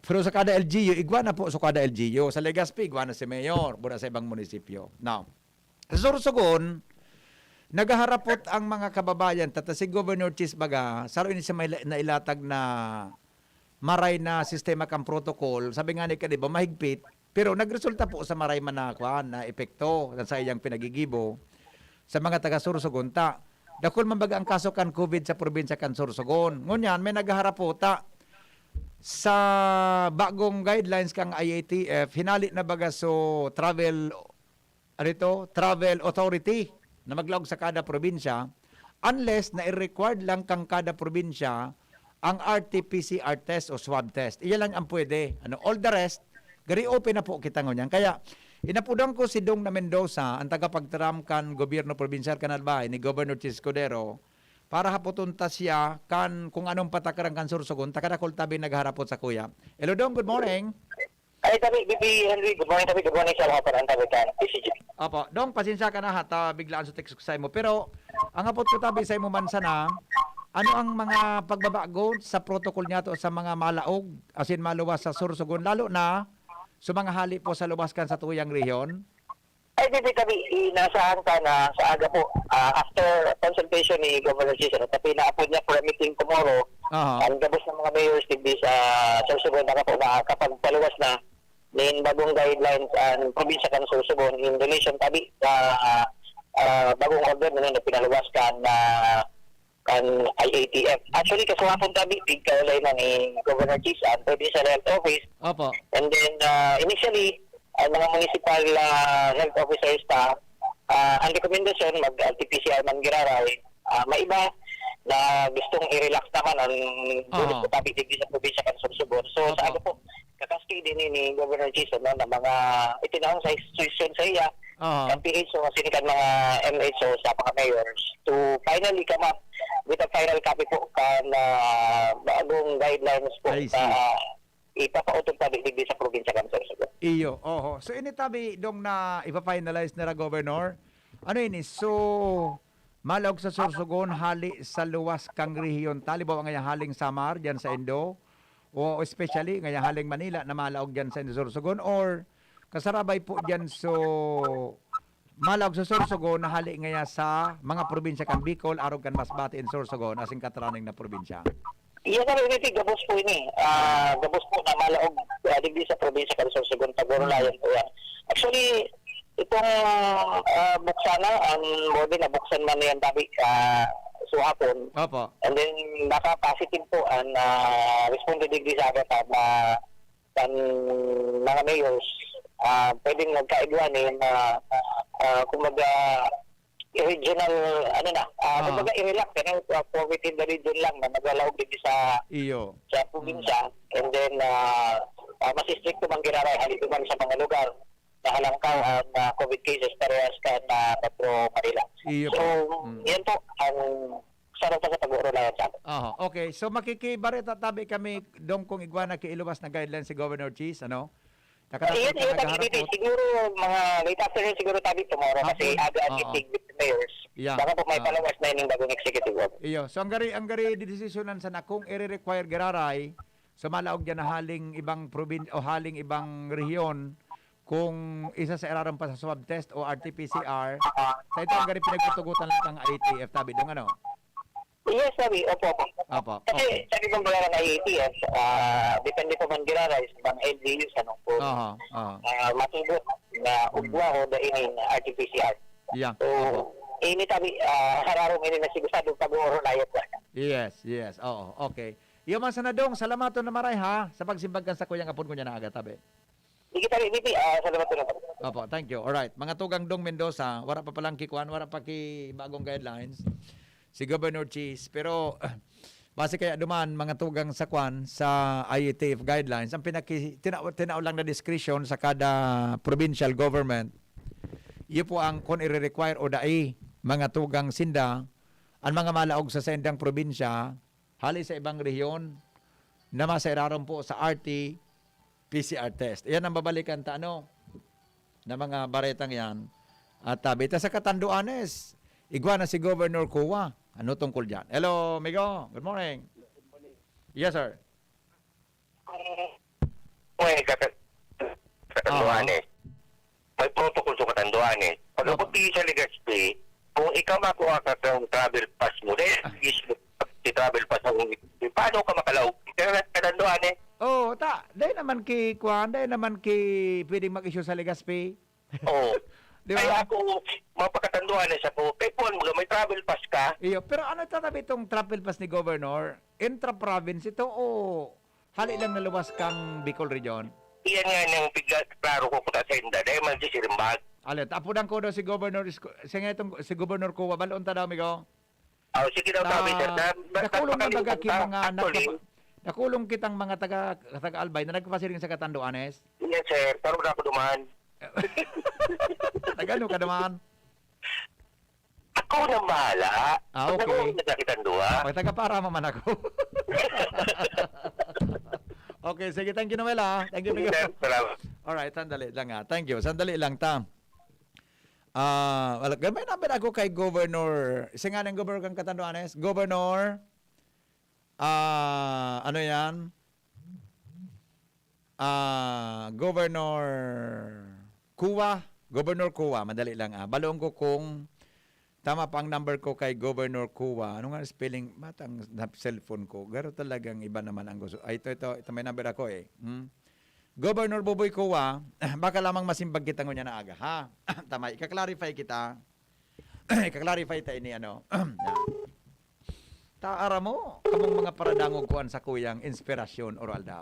Pero sa kada L G U, igwa na po sa kada L G U. Sa Legazpi, igwa na si Mayor, mura sa ibang munisipyo. Now, sa Sorsogon, naghaharapot ang mga kababayan, ta, ta si Governor Chiz baga, saro ini sa may la-, nailatag na maray na sistema kan protocol. Sabi nga ni, di ba, mahigpit, pero nagresulta po sa maray man na, kuwan, na epekto sa iyang pinagigibo sa mga taga Sorsogon. Ta, dakul man baga ang kaso kan COVID sa probinsya kan Sorsogon. Ngunyan, may naghaharap po ta sa bagong guidelines kang I A T F, hinali na baga so travel, ano ito, travel authority na maglaog sa kada probinsya, unless na i-required lang kang kada probinsya ang R T P C R test o swab test. Iya lang ang pwede. Ano, all the rest, gari open na po kita ngunyan. Kaya, inapudan ko si Dong na Mendoza, ang tagapagtaram kan gobyerno probinsyal kan Albay ni Governor Chiz Escudero, para hapoton ta siya kan kung anong patakaran kan Sorsogon, ta kadakul tabi nagharapot sa kuya. Hello, Dong. Good morning. Ay, tabi, B P Henry. Good morning, tabi. Good morning sa lahat ng tabi kan P C G. Opo. Dong, pasensya ka na ha, ta biglaan sa text ko sa imo. Pero, ang hapot ko tabi sa imo man sana, ano ang mga pagbabago sa protocol niyato sa mga malaog, asin maluwas sa Sorsogon, lalo na sa mga hali po sa luwas kan satuyang rehiyon? Ay, di, di, tabi, inasahan ka na sa aga po, ah, after consultation ni Governor Chiz, ano, tabi, naapod niya for a meeting tomorrow. Aha. Ang gabos ng mga mayors digdi sa Sorsogon, baka po makakapagpaluwas na nin bagong guidelines ang probinsya kan Sorsogon in relation, tabi, sa, ah, bagong order na, na pinaluwas kan, ah, kan I A T F. Actually, kasuhapon, tabi, pigkaulay na ni Governor Chiz ang Provincial Health Office. Opo. And then, ah, initially, ang mga municipal, ah, health officers ta, ah, ang rekomendasyon, mag-R T P C R man giraray, ah, may iba na gustong i-relax naman ang Aha. Dulot sa tabi digdi sa probinsya kan Sorsogon. So, sa Opo. Aga po, kakaskade ni, ni Governor Chiz, no, na mga itinahong sa institusyon sa iya, Aha. Sa P H O, asin kan mga M H O, sa mga mayors, to finally come up with a final copy po kan, ah, bagong guidelines po I see. Na ipapautot tabi digdi sa probinsya kan Sorsogon. Iyo, oho. So, ini tabi, Dong, na ipa-finalize na ra, Governor. Ano ini? So, malaog sa Sorsogon, hali sa luwas kang rehiyon. Halimbawa ngaya, haling Samar, diyan sa Indo, o especially ngaya, haling Manila na malaog diyan sa Indo, Sorsogon, or kasarabay po diyan, so, malaog sa Sorsogon na hali ngaya sa mga probinsya kan Bicol, arog kan Masbate and Sorsogon, asin katraning na probinsya. Iya kami, ini ti gabos po ini. Ah, gabos po na malaog, ah, digdi sa probinsya kan Sorsogon, Tagoro, Layan po yan. Actually, itong, ah, buksan na, ang body na buksan man yan, tabi, ah, so hapon. Opo. And then, naka-positive po ang, ah, responde digdi sa agad na kan mga mayors, ah, pwedeng nagkaigwa ni na, ah, kumbaga, regional, ano na, ah, Ah. kumbaga, i-relax, ano, ah, COVID in the region lang na naglalawag din sa, Iyo. sa probinsya. And then, ah, ah, mas istrikto man giraray, halin man sa mga lugar na halangkaw ang, ah, COVID cases parehas kan, ah, Metro Manila. Iyo So, po. Mm. yan po ang sarong pa sa pag-uurulayan sa amin. Aha, okay. So, makikibareta tabi kami, Dong, kung igwa na kiiluwas na guidelines si Governor Chis, ano? Nakatapat Iyan, ka iyan, naghaharap tabi, po. Siguro, mga late afternoon siguro, tabi, tomorrow, kasi Hapon? aga ang Oo. meeting with the mayors. Yeah. Baka po may Ah. palawas na yung bagong executive order. Iyo. So, ang gari, ang gari didesisyonan sana kung ire-require giraray, so, malaog dyan na haling ibang provin-, o haling ibang rehiyon, kung isa sa irarom pa sa swab test o R T P C R, sa ito ang gari pinagtutugutan lang kang I A T F, tabi, Dong, ano? Yes, sabi. Opo, opo. Opo, Kasi, okay. sabi kong bayaran ng I A T F, ah, depende pa man giraray sa mga L G Us, ano, kung, Aha, aha. ah, matubot na Mm. ugwa o dai nin R T P C R. Yeah. So, Opo. ini tabi, ah, hararom ini na sigurado pag-uurulayan po. Yes, yes. Oo, okay. Iyo man sana, Dong, salamaton na maray, ha, sa pagsimbag kan sakuyang apod ngunyan na aga, tabi. Sige, tabi, V P, ah, salamat po naman. Opo, thank you. Alright, mga tugang Dong Mendoza, wala pa palang kikuan, wala pa ki bagong guidelines si Governor Chis. Pero, base kaya duman, mga tugang sa kwan, sa I A T F guidelines, ang pinaki-, tina-, tinao lang na discretion sa kada provincial government. Iyo po ang kung i-require o dai, mga tugang sinda, ang mga malaog sa saindang probinsya, hali sa ibang rehiyon, na masairarom po sa R T P C R test. Iyan ang babalikan ta, ano, na mga baretang yan. At, ah, bita sa Catanduanes, igwa na si Governor Cua. Ano tungkol dyan? Hello, amigo. Good morning. Yes, sir. Kung may kata-, Catanduanes, may protocol sa Catanduanes. Pag Opo. abot sa Legazpi, kung ikaw makuha ka kang travel pass mo, dahil Ah. issue si travel pass mo, paano ka makalaog? Kaya Catanduanes. Oh, ta, dai naman ki, kuwan, dai naman ki pwedeng mag-issue sa Legazpi. Oo. Di ba? Ay, ako, mapakatanduanes ako. Kay Paul, mga may travel pass ka. Iyo, pero ano tatabi itong travel pass ni Governor? Intra-province ito o hali lang na luwas kang Bicol Region? Iyan nga nang piga-, klaro ko kuta sa inda. Dahil man si Sirimbag. Alin, apudan ko daw si Governor Isko-, siya nga itong, si Governor Cua, balon ta daw, amigo? Oh, sige daw, sabi, sir. Na, Na, na, dakulong na napakalimutan baga ki ka. Mga Actually, nagkapa-, dakulong kitang mga taga, taga Albay na nagpasiring sa Catanduanes. Yes, sir. Pero wala ko duman. Taga ano ka naman? Ako nang bahala. Ah, Pag okay. Nakuha na sa kitang duwa. Pag taga para maman ako. Okay, sige. Thank you, Noel, ah. Thank you, Sige, amigo. Sir. Salamat. Alright, sandali lang, ah. Thank you. Sandali lang, ta. Ah, wala, may number ako kay Governor. Isa nga ng Governor kang Catanduanes. Governor, ah, ano yan? Ah, Governor Cua. Governor Cua, madali lang, ah. Balong ko kung tama pa ang number ko kay Governor Cua. Ano nga spelling? Matang na cellphone ko. Garo talagang iba naman ang gusto. Ay, ito, ito, ito may number ako eh. Hmm? Governor Boboy Cua, baka lamang masimbag kita ngunyan na aga, ha? Tama, ika-clarify kita. Ika-clarify ta ini, ano. Na. Ta, aram mo, kamong mga paradangog kuan sa kuyang inspirasyon, Oral daw.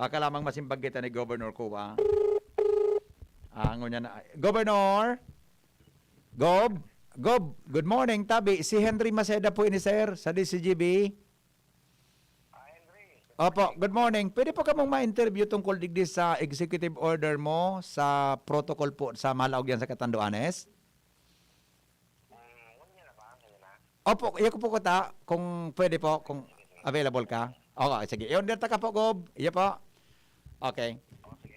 Baka lamang masimbag kita ni Governor Cua. Ah, ngunyan na, Governor? Gob? Gob, good morning, tabi. Si Henry Maceda po ini, sir, sa D C G B. Opo, good morning. Pwede po kamong ma-interview tungkol digdi sa executive order mo sa protocol po sa Malaog yan sa Catanduanes? Opo, iya ko po kuta, kung pwede po, kung available ka. Oo, sige. Yun, dirta ka po, Gob. Iya po. Okay.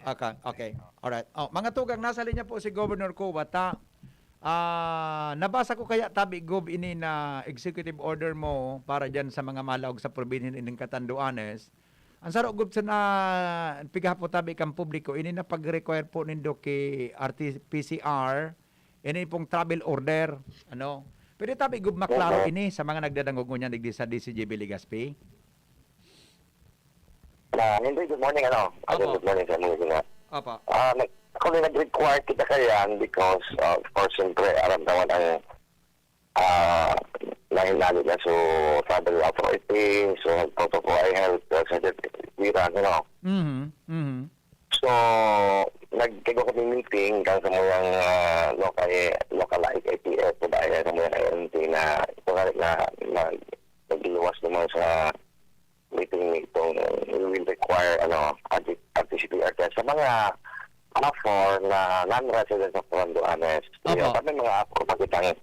Okay, okay. Alright. Oh, mga tugang, nasa linya po si Governor Cua, ta. Ah, nabasa ko kaya, tabi, Gob, ini na executive order mo para diyan sa mga malaog sa probinsya ning Catanduanes. Ang saro, Gob, sa na, pigahapo tabi kang publiko, ini na pag-require po nindo ki R T P C R, ini pong travel order, ano. Pwede tabi, Gob, maklaro Opo. ini sa mga nagdadangog ngunyan digdi sa D C G B Legazpi? Ah, Henry, good morning, ano? Again, Opo. Good morning sa mga sila. Opo. Ah, nag-, ako na nag-require kita kaiyan because, ah, of course, siyempre, aram naman ang, ah, nahinali na so travel authority, so protocol, ay health, ah, certificate, you know. Mhm, mhm. So, nagkaigwa kami meeting kan samuyang, ah, local, local I T F, o dahil samuyang I N T na, ito nga na, na, nagluwas naman sa meeting nitong we will require, ano, R T, R T P C R test sa mga affor na non-residents of Catanduanes. Opo. Kaya kami mga affor, makitang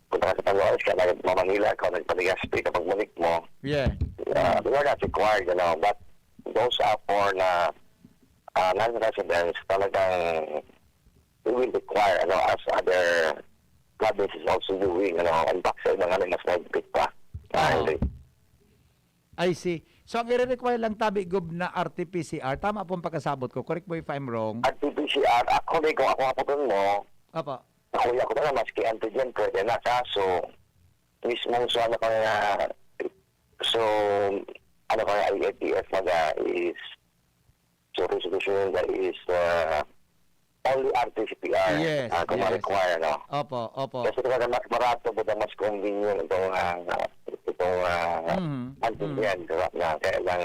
punta ka sa Catanduanes, kaya nag-, mamanila ka, nagpaligas, di ka pagbalik mo. Yeah. Uh, Mm. We are not required, you know, but those affor na, uh, non-residents, talagang we will require, ano, as other provinces also doing, ano, in fact, sa iba nga na mas mahigpit pa. Oo. Ah, hindi. I see. So, ang i-require lang tabi, Gob, na R T P C R. Tama po ang pagkasabot ko. Correct mo if I'm wrong. R T P C R, actually, kung ako haputon mo, Opo. Ako, ako na, maski antigen, pwede na. Kaso, mismong sa ano ka nga, so, ano ka nga, I T F baga is, so, resolution nga is, uh, only R T P C R, Yes, ah, kung yes. ma-require, no? Opo, opo. Kasi talaga mas barato, buta mas convenient itong, ah, itong, ah, Mhm, antigen, mhm. di ba? Na kaya lang,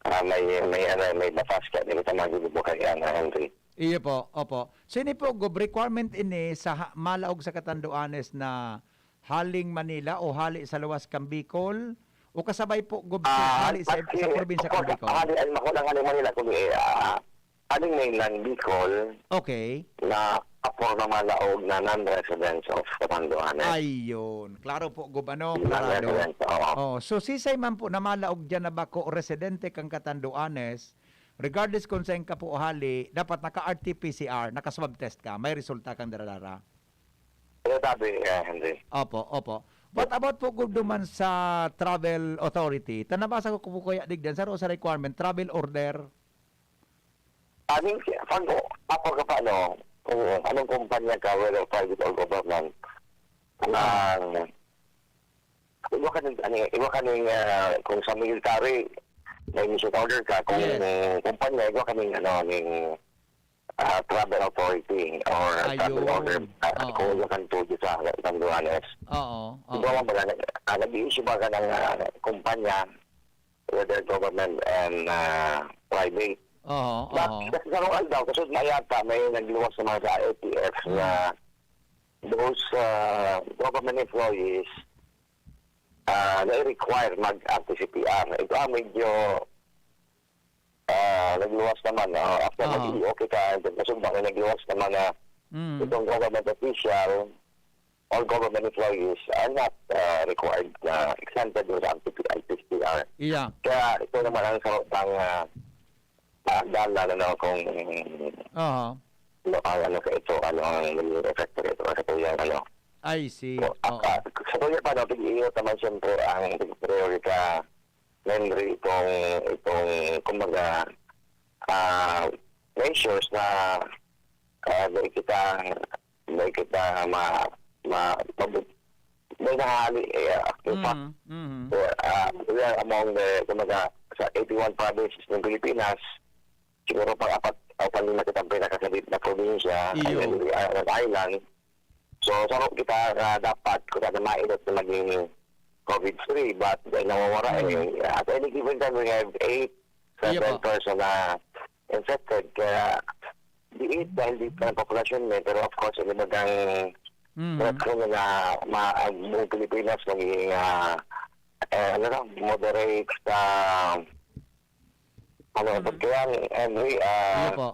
ah, may, may, ano, may batas ka, di kita magugubo kaya na, Henry. Iyo po, opo. So, ini po, Gob, requirement ini sa ha-, malaog sa Catanduanes na haling Manila o hali sa luwas kan Bicol? O kasabay po, Gob, sa, Ah, hali sa, sa actually, probinsya of course, kan Bicol? Hali, ay, makulang hali Manila, kundi, eh, ah, haling mainland Bicol Okay. na affor na malaog na non-residents of Catanduanes. Ayun. Klaro po, Gob, ano? Klarado. Non-residents, oo. Oh, so, sisay man po na malaog diyan na bako residente kan Catanduanes, regardless kung saan ka po hali, dapat naka-R T P C R, naka-swab test ka, may resulta kang daradara. Kaya sabi, eh, Henry. Opo, opo. What about po, Gob, duman sa travel authority? Ta nabasa ko po kaya digdan, saro sa requirement, travel order. Aning, pag, ako ka pa, ano, kung anong kumpanya ka, whether private or government, Ah. ang, iba ka ning, ano, iba ka ning, ah, kung sa military, may mission order ka, kung Yes. kumpanya, iba ka ning, ano, ning, ah, travel authority or travel Ayun. order, ah, Oo. kung iba ka ning tuyo sa Catanduanes. Oo, Iba oo. man baga, nag-, ah, nag-i-issue baga ng, ah, kumpanya, whether government and, ah, private. Oo, But, oo. kasi sa mga aldaw, kasunod na yata, may nagluwas naman sa I T F Hmm. na those, ah, government employees, ah, na-require mag-R T P C R. Ito, ah, medyo, ah, nagluwas naman, ah, after Aha. nag-E O kita, and then nasumbang na nagluwas naman na Mm. itong government official, all government employees are not, ah, required na exempted dun sa R T P C R. Yeah. Kaya ito naman ang sa, ang, ah, ah, dalan, ano, kung Aha. ano, ang ano sa ito, ano ang naging epekto nito sa tuyang, ano. I see. So, Oo. ah, sa tuya pa, no, pag-iingat naman siyempre ang priority Henry, itong, itong, kumbaga, ah, measures na, ah, dai kita, dai kita ma-, ma-, mabu-, dai nahahali, eh, ah, in fact, Mm, mhm. we are, ah, we are among the, kumbaga, sa eighty-one provinces ng Pilipinas, siguro pang-apat o panglima kitang pinakasabit na probinsya, and Iyo. then we are an island. So, saro kita na dapat, kung sana mainot na maging covid free, but dahil nawawara, Mm. eh, at any given time, we have eight, Iyo seven po. person na infected. Kaya, di it, dahil di pa ang populasyon, eh, pero of course, yung ibagang Mm. threat ko na ma-, ang buong Pilipinas magiging, ah, eh, ano lang, moderate, ah, ano, Mm. ba't kaya, Henry, ah, Iyo po.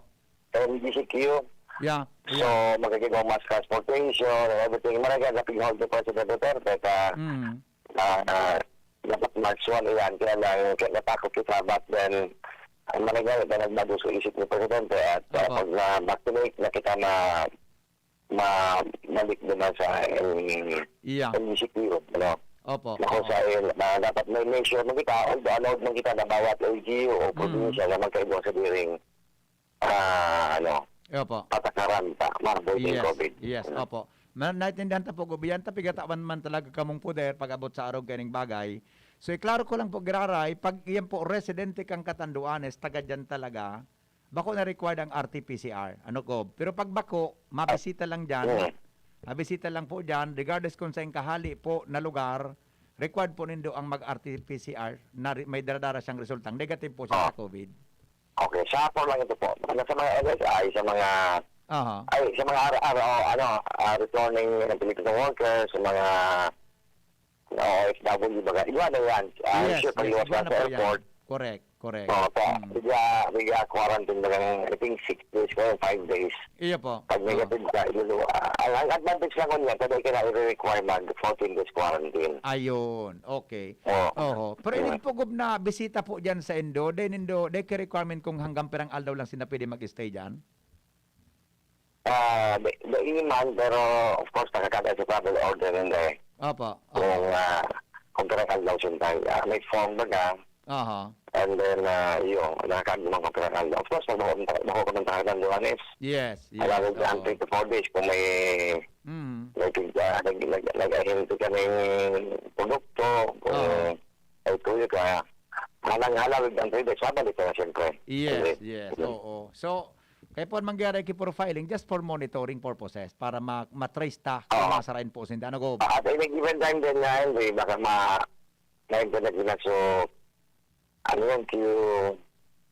M G C Q. Yeah, So, yeah. magiging mass transportation and everything. Maragad na pig-hold ni President Duterte ka, Mm. ah, ah, dapat March one iyan. Kaya lang, kaya natakot kita, but then, ah, maragad na nagbago sa isip ni Presidente at, ah, Opo. pag na-vaccinate na kita ma-, ma-, malik naman sa, eh, Yeah. M G C Q, ano? Opo, Ako oo. sa, eh, ah, dapat may measure man kita, although allowed man kita na bawat L G U o Mm. probinsya na magkaigwa sa diring ah, ano, Opo. patakaran ta, mabuting Yes, covid. yes, Mm. opo. Na-, naintindihan ta po, Gob, yan ta pigatawan man talaga kamong poder pag-abot sa arog kaning bagay. So, iklaro ko lang po, Giraray, pag iyan po residente kang Catanduanes, taga diyan talaga, bako na required ang R T P C R. Ano, Gob? Pero pag bako, mabisita lang diyan, Mm. mabisita lang po diyan, regardless kung saan kahali po na lugar, required po nindo ang mag-R T P C R na re-, may daradara siyang resultang negative po siya Ah. sa COVID. Okay, sa airport lang ito po. Ano, sa mga L S I, sa mga, Aha. ay, sa mga R R, o, ano, ah, returning Filipino workers, sa mga O F W, baga, iba na yan. Ah, Yes, sure, yes, pag-iwas iba ka na sa po yan. airport. Correct, correct. Oo po. Mm. Bigla, bigla quarantine, baga, I think six days ko, five days. Iyo po. Pag Oo. negative ka, ilulu-, ah, ang, ang advantage lang ko niya, pwede ka na i-require mag fourteen days quarantine. Ayun, okay. Oo. Oho. Pero Ayun. ining po, Gob, na bisita po diyan sa indo, dai nindo, dai ka requirement kung hanggang pirang aldaw lang sila pwede mag-stay diyan? Ah, di, di man, pero of course, nakakada sa travel order ninda eh. Opo, opo. Kung, ah, kung pirang aldaw sila, ah, may form baga. Aha. And then, ah, iyo, nakakada naman kung pirang aldaw. Of course, pag bako, bako ka ng tahanan, Johannes, Yes, yes, alam mo, oo. ang three to four days, kung may, Mm. may tig-, ah, nag-, nag-, nag-ahente ka ng produkto, kung Oo. may tuyo ka, halang-halang ang three days, babalik ka na, siyempre. Yes, Hindi. yes, Hindi. oo. So, kaya po mangyari ki profiling just for monitoring purposes para ma-, ma-trace ta kung Oo. nasarain po sinda. Ano, Gob? At any given time din nga, Henry, baka ma-, ma-implement nila. So, ano yun, Q,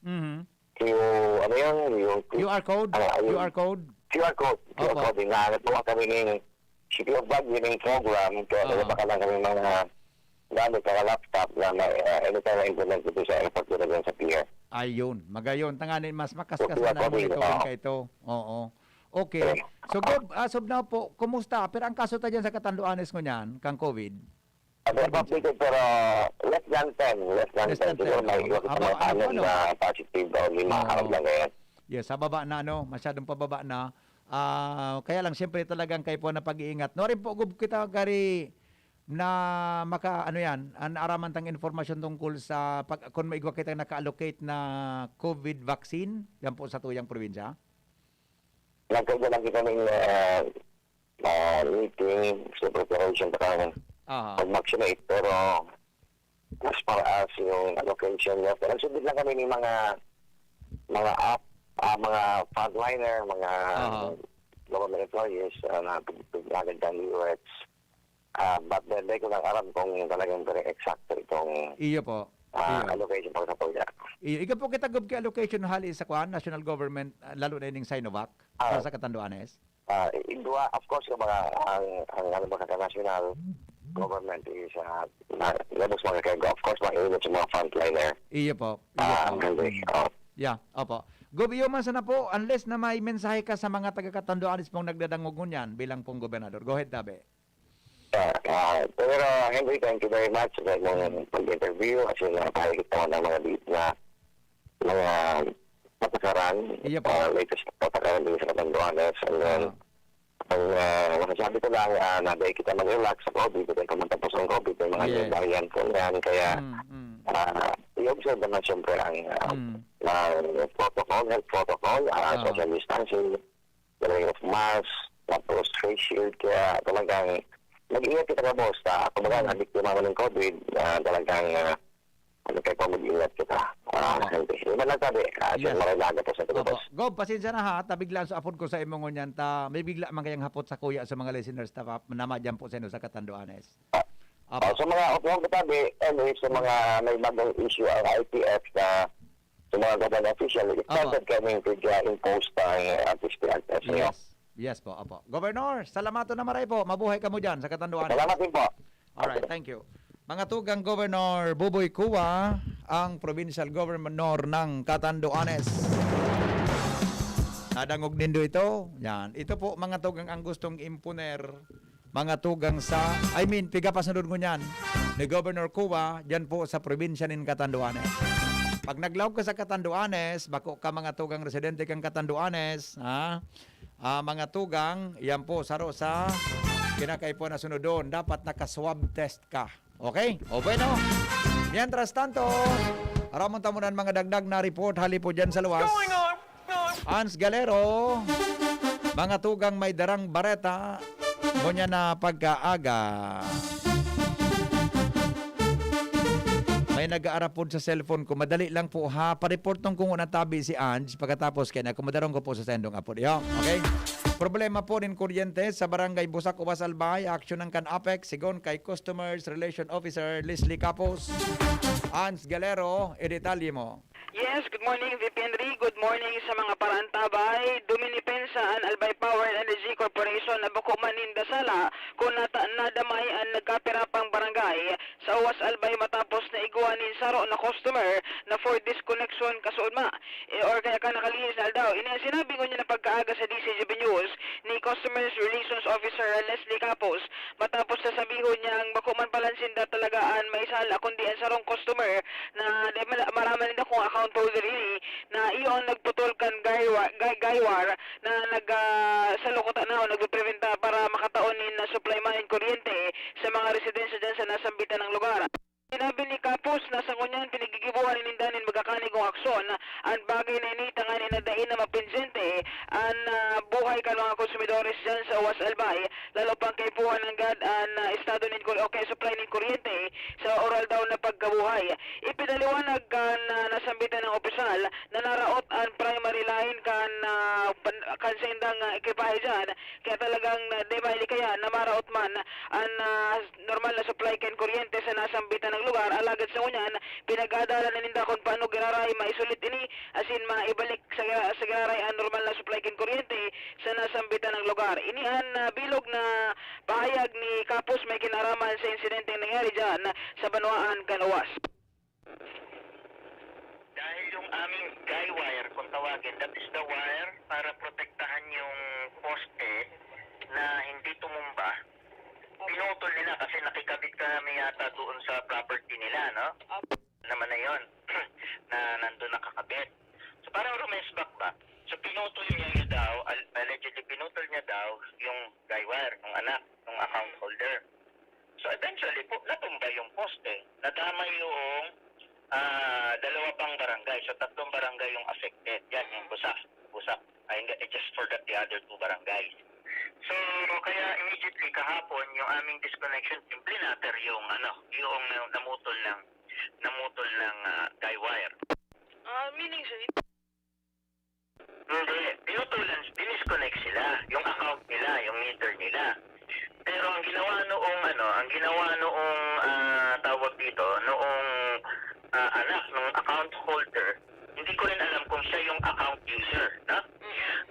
Mhm. Q, ano yun, yung Q R code? Ah, ayun. Q R code? Q R code. Q R Opo. code, inaangat mo kami ng City of Baguio, yung program, kaya Oo. nagpapakalan kami mga gamit, mga laptop na may, ah, anytime na implement ito sa airport ko na dyan sa pier. Ayun, magayon. Tangani, mas makaskas So, na ang Q R code, monitoring oo. ka ito. Oo. Okay. Okay. So, Gob, as of now po, kumusta? Pero ang kaso ta dyan sa Catanduanes ngunyan, kang COVID? Abo, Sir Vincent? updated, pero less than ten, less than Less ten. than Siguro ten, may oo. iwas sa Aba, mga ano, anim ano? na positive o lima, Oo. apat lang ngayon. Yes, sa baba na, ano, masyadong pababa na. Ah, kaya lang, siyempre, talagang kayo po na pag-iingat. No, rin po, Gob, kita gari na maka, ano yan, an araman tang informasyon tungkol sa pag, kung may igwa kita naka-allocate na COVID vaccine, yan po sa tuyang probinsya? Nagkaroon lang kita ng, ah, ah, meeting sa preparation para Aha. pag-vaccinate, pero as far as yung allocation niya, pero sundin lang kami ng mga, mga app, ah, mga frontliner, mga Aha. government employees, ah, na pag-, pag-, agad ng U S. Ah, but then, di ko lang alam kung talagang very exact itong, Iyo po. ah, Iyo. allocation para sa Puya. Iyo. Ikaw po kita, Gob, ki allocation hali sa kwan, national government, ah, lalo na ining Sinovac, Ah. para sa Catanduanes? Ah, i-, igwa, of course, yung mga, ang, ang, ano, mga national government is, ah, na, lubos mga kaigo. Of course, mga init sa mga frontliner. Iyo po. Iyo Ah, po. ang galing. Mm. Oh. Yeah, opo. Gob, iyo man sana po, unless na may mensahe ka sa mga taga-Catanduanes pong nagdadangog ngunyan bilang pong gobernador. Go ahead, Tabe. Ah, ah, pero, Henry, thank you very much sa imong pag-interview. Kasi napahigit ako ng mga di-, na, mga patakaran, Iya po. ah, latest patakaran din sa Catanduanes. And then, Ah. ang, ah, masasabi ko lang, ah, na dahil kita mag-relax sa COVID, dahil pa man tapos ang COVID, may mga Yes. new variant po yan. Kaya, Mm, mm. ah, i-observe naman siyempre ang, ah, Mm. ang protocol, health protocol, ah, Ah. social distancing, wearing of mask, tapos face shield. Kaya talagang mag-ingat kita, boss. Ah, kumbaga, Mm. nabiktima ako ng COVID, ah, talagang, ah, ano, kaya pa mag-ingat kita. Ah, Opo. hindi. Yun na lang sabi. Ah, Yes. maray na aga po sa Opo. Pilipinas. Gob, pasensya na ha, ta biglaan sa apod ko sa imo ngunyan, ta may bigla man kayang hapot sa kuya sa mga listeners ta pa, na madyan po sa inyo sa Catanduanes. Ah, Opo. ah, sa mga opinion ko tabi, anyway, sa Mm. mga may bagong issue ang I T F na sa mga government official, Opo. started kami to, uh, impose ang, uh, P S P Act sa inyo. Yes. Yes po, opo. Governor, salamaton na maray po. Mabuhay kamo dyan sa Catanduanes. Salamat din po. Alright, Okay. thank you. Mga tugang, Governor Buboy Cua, ang provincial governor ng Catanduanes. Nadangog nindo ito? Yan. Ito po, mga tugang, ang gustong imponer, mga tugang sa, I mean, pigapasunod ngunyan ni Governor Cua, dyan po sa probinsya nin Catanduanes. Pag naglaog ka sa Catanduanes, bako ka, mga tugang, residente kang Catanduanes, ha? Ah, mga tugang, yan po, saro sa kinakaipuhan na sunodon, dapat naka-swab test ka. Okay? O bueno, mientras tanto, aramon ta muna ang mga dagdag na report hali po dyan sa luwas. Hans Galero, mga tugang, may darang bareta, ngunyan na pagkaaga. Ay nag-aarapod sa cellphone ko. Madali lang po ha. Pareport tong kung natabi si Ange. Pagkatapos kaya na kumadarong ko po sa sendong apod iyo. Okay? Problema po nin kuryente sa barangay Busak, Uwas, Albay. Aksyon ng kan APEC, sigon kay Customers Relation Officer Leslie Capos. Ange Galero, idetalye mo. Yes, good morning, V P Henry. Good morning sa mga paraantabay. Duminipensa an Albay Power and Energy Corporation na bako man ninda sala kung nata- nadamay an nagkapirapang barangay sa Uwas Albay matapos na igwa nin saro na customer na for disconnection kasuodma, eh, or kaya ka nakalinis na aldaw. Ini ang sinabi ngunyan na pagkaaga sa D C G B News ni Customers Relations Officer Leslie Capos matapos na sabihon niya ang bako man palan sinda talaga an may sala kundi ang sarong customer na di mala- maraman ninda kung account holder ini na iyo ang nagputol kan gaywar, gay, gaywar na nag ah, sa Lukuta na o nagpipreventa para makataon nin ah, supply man nin kuryente sa mga residensya dyan sa nasambitan ng lugar. Sinabi ni Kapos na sa ngunyan pinigigibuhan ni ninda nin magakanig kong aksyon an bagay na ini tanganing na dai na mapinsyente an ah, buhay kan mga konsumidores dyan sa Uwas Albay, lalo pang kaipuhan nanggad an ah, estado nin kur- o kaya supply nin kuryente sa oral daw na pagkabuhay. Ipinaliwanag kan ah, nasambitan ng opisyal na naraot an primary line kan ah, pan- kan saindang ah, ekipahe dyan, kaya talagang ah, di mahilikaya na maraot man an ah, normal na supply kan kuryente sa nasambitan ng lugar. Alagad sa ngunyan, pinag-aadalan na ninda kung paano giraray maisulit ini asin maibalik sa, sa giraray an normal na supply kan kuryente sa nasambitan ng lugar. Ini an ah, bilog na pahayag ni Kapos may kinaraman sa insidenteng nangyari dyan sa banwaan kan Uwas. Dahil yung aming guy wire, kung tawagin, that is the wire para protektahan yung poste na hindi tumumba. Pinutol nila kasi nakikabit kami yata doon sa property nila, no? Naman na yon na nandun nakakabit. So parang rumesbak ba? So pinutol niya yun daw, al- allegedly pinutol niya daw yung guy wire, yung anak, yung account holder. So eventually po, natumba yung poste. Nadamay yung ah, dalawa pang barangay. So tatlong barangay yung affected. Yan, yung Busak. Busak. I, I just forgot the other two barangays. So, kaya immediately kahapon, yung aming disconnection team, plinatter yung, ano, yung namutol ng, namutol ng ah, guy wire. Ah, meaning, sir, Hindi, pinutulan, dinisconnect sila, yung account nila, yung meter nila. Pero ang ginawa noong, ano, ang ginawa noong, ah, tawag dito, noong ah, anak ng account holder, hindi ko rin alam kung siya yung account user, no?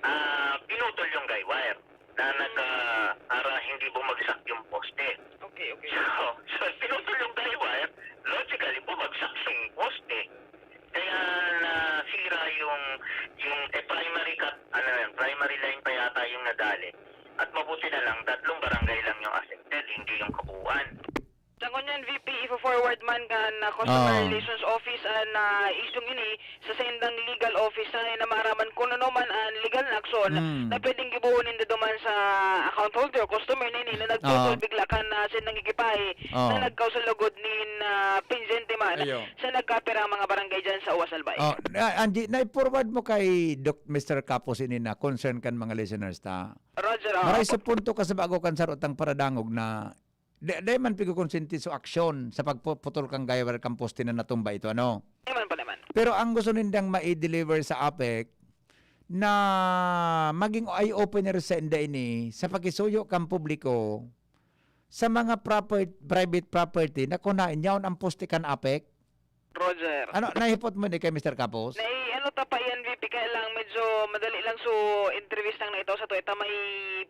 Ah, pinutol yung guy wire na nag, ah, para hindi bumagsak yung poste. Okay, okay. So, so pinutol yung guy wire, logically, bumagsak yung poste. Kaya nasira yung, yung eh, primary cut, ano yun, primary line pa yata yung nadali. At mabuti na lang, tatlong barangay lang yung affected, hindi yung kabuuan. Sa ngunyan, V P, ifo-forward man kan ah, Customer Ah. Relations Office an ah, isyung ini sa saindang legal office na na maaraman kung ano man an legal na aksyon Mm. na pwedeng gibohon ninda duman sa account holder o customer na ini na nagputol Ah. bigla kan ah, saindang ekipahe Ah. na nagkausa lugod nin ah, pensyente man Ayo. sa nagkapirang mga barangay dyan sa Uwas Albay. Oh, na, Angie, na-forward mo kay Doc Mister Capos ini na concern kan mga listeners ta. Roger, ah, Maray opo. Sa punto ka sa bago kan sarotang paradangog na di, di man pigkukonsente so aksyon sa pagputol kang guy wire kan poste na natumba ito, ano? Naman po naman. Pero ang gusto nindang mai-deliver sa APEC na maging eye-opener sa inda ini sa pakisuyo kan publiko sa mga proper, private property na kunain yaon ang poste kan APEC. Roger. Ano, naihipot mo ni kay Mister Capos? Nai, ano ta pa yan, V P, kaya lang medyo madali lang so interview lang na ito sa to. Ito may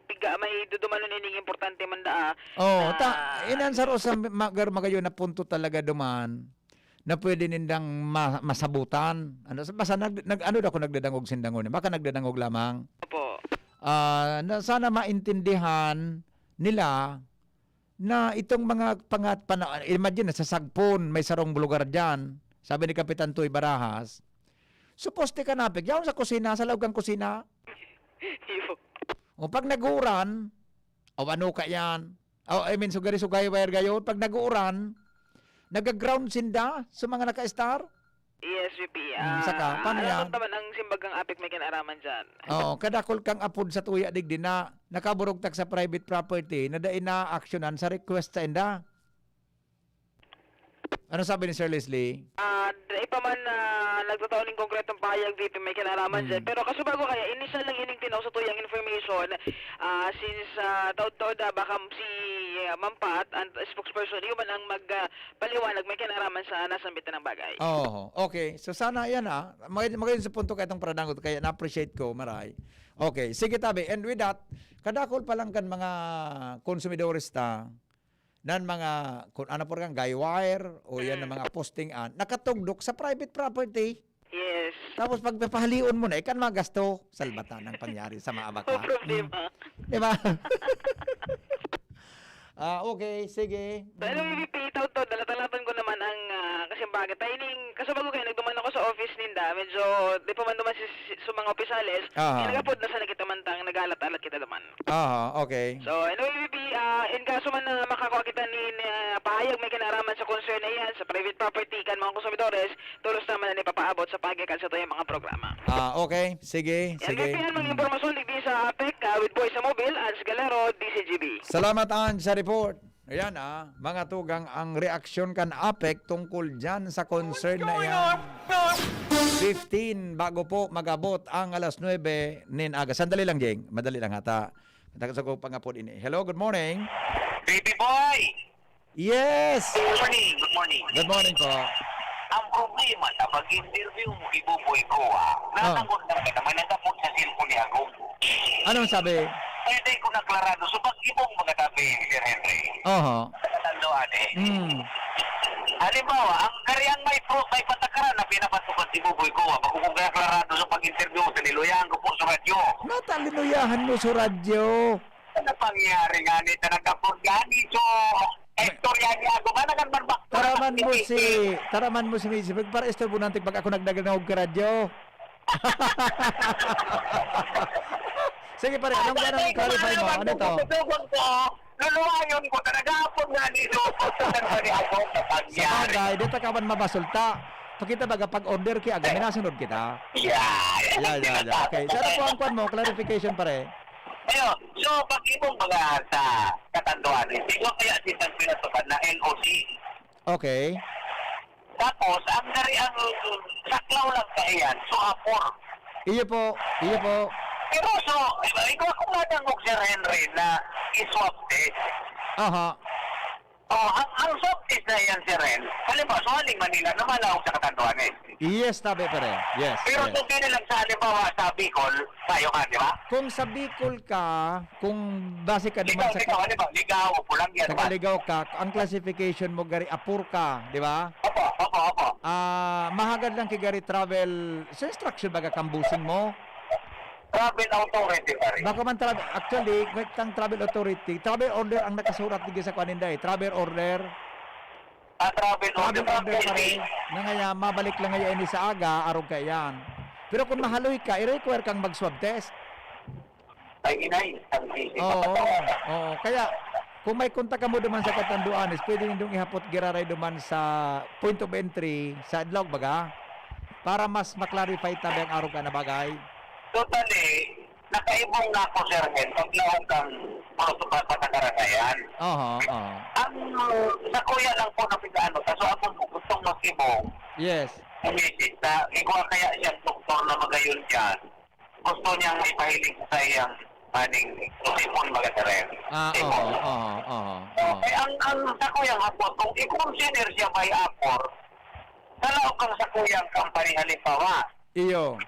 piga, may dudumanon ining importante man daa. Oh, Ah. Ta, inan sa sa magar magayon na punto talaga duman na pwede nindang ma, masabutan. Ano sa basta nag, nag ano daw ako nagdadangog sindangon. Baka nagdadangog lamang. Opo. Ah, na sana maintindihan nila na itong mga pangat pana, imagine sa Sagpon, may sarong lugar diyan. Sabi ni Kapitan Toy Barajas, suposte ka napig, yaon sa kusina, sa laog kan kusina. Iyo. O pag naguran, o ano ka yan? O, I mean, sugari-sugay wire gayon. Pag naguran, nagaground sinda sa mga naka-star. Yes, V P. Hmm, Ah, saka, paano ano yan? Lang naman ang simbagang APEC may kinaraman dyan? Oo, kadakol kang apod sa tuya digdi na nakaburugtak sa private property na dai na aksyonan sa request sa inda. Ano sabi ni Sir Leslie? Ah, dai pa man na nagtatao ning konkretong pahayag dito may kinaraman dyan. Pero kasubago kaya, initial lang ining tinaw sa tuyang information, ah, since ah, taod-taod ah, baka si ah, Ma'am Pat, ang spokesperson, iyo man ang magpaliwanag may kinaraman sa nasambit na bagay. Oo, okay. So sana yan ah. Magayon sa punto kaya itong paranangot, kaya na-appreciate ko, maray. Okay, sige tabi. And with that, kadakol pa lang kan mga konsumidores ta, nan mga, kung ano po kan, guy wire, o yan ng mga posting an, nakatugdok sa private property. Yes. Tapos pagpapahalion mo na, ikan mga gasto, salbatan ang pangyari sa mga abaka. Ang problema. Di ba? Ah, okay, sige. Pero VP, itaw to, dalatalaton ko naman ang uh, kasimbagan. Timing, kasubago kayo, nagduman ako sa office ninda. Medyo, di pa man duman si, si, sa mga opisales. Ah. Kaya nagapod na sa nakita man tang nag-alat-alat kita duman. Ah, okay. So, anyway, VP, uh, in kaso man na makakuha kita ni uh, pahayag may kinaraman sa concern na yan, sa private property, kan mga konsumidores, tulos naman na ipapaabot sa pagyakan sa tuyang mga programa. Ah, okay. Sige, Yan, sige. VP, ang mga impormasyon, digdi sa APEC, uh, with Boy sa Mobile, Ans Galero, DCGB. Salamat, An, sa report. Ayan ah, mga tugang, ang reaksyon kan APEC tungkol dyan sa concern na yan. Fifteen, bago po magabot ang alas nuebe nin aga. Sandali lang, Jeng. Madali lang hata. Takot sa ko pangapod ini. Hello, good morning. Baby boy! Yes! Good morning, good morning. Good morning po. Ang problema na pag-interview mo kay Buboy Goa, Ah. nanangod na ka naman ang kapot sa cellphone ni Agong. Anong sabi? Kaya di ko naklarado sa pag-ibong mga tabi, Sir Henry. Oho. Sa katanduan eh. Mm. Halimbawa, ang kariang may pro, may patakaran na pinapatupad si Buboy Goa, bago kung kaya klarado sa pag-interview, sa niluyahan ko po sa radyo. Nata, linuyahan mo sa radyo. Ano pangyari nga ni, na nagkapon nga ni, so, istorya niya ako, ba nagan man ba? Taraman mo si, taraman mo si Miss, para istorbo nantik pag ako nagdaganawag ka radyo. Sige pare, anong ganang clarify mo? Ano to? Tutugon ko, luluwayon ko, talaga ako nga ni, so, sa sandali ako, sa Sa pangyari. bagay, di ta ka man mabasulta. Pakita baga pag-order ki aga, minasunod kita. Yeah. Yeah, yeah, yeah. Okay. So ano po ang kwan mo? Clarification pare. Ayun, so, pag-ibong mga sa katanduan, hindi ko kaya sitang pinatupad na N O C. Okay. Tapos, ang gari ang saklaw lang kaiyan, so apor. Iyo po, iyo po. Pero so, ikaw akong nadangog, Sir Henry, na i-swab test. Aha. Oh, ang, ang swab test na yan, Sir Ren, halimbawa, so haling Manila, na malaog sa katanduan eh. Yes, tabi pare. Yes. Pero yes. Kung lang sa halimbawa sa Bicol, tayo ka, di ba? Kung sa Bicol ka, kung base ka naman Ikaw, sa ikaw, halimbawa, ligaw, pulang yan, Taga Ligao ka, ang classification mo gari apor ka, di ba? Opo, opo, opo. Ah, mahagad lang kay gari travel sa instruction baga kambusing mo. Travel authority pa rin. Bako man travel, actually, kung tang travel authority, travel order ang nakasurat digdi sa kuan ninda eh. Travel order. Ah, travel Travel order. order pa rin. Na ngaya, mabalik lang ngaya ini sa aga, arog ka yan. Pero kung mahaloy ka, i-require kang mag-swab test. Ay, inay, ang sisi. Oo, oo. Kaya, kung may kontak kamo duman sa katanduanes, pwede nindong ihapot giraray duman sa point of entry, sa adlaw, baga, para mas ma-clarify tabi ang arog ka na bagay. Totally, nakaibong na ako, Sir Hen, pag naog kang protocol patakaran na yan. Oho, oho. Ang sa kuya lang po na pinaano, kaso ako po gustong mag-ibong. Yes. Ang misis, na igwa kaya siyang doktor na magayon dyan. Gusto niyang ipahiling sa iyang maning sipon, mga Sir Hen. Ah, Sipon. oho, oho, oho, oho. Eh, ang, ang sa kuyang hapon, kung i-consider siya by apor, sa laog kang sa kuyang company, halimbawa, Iyo.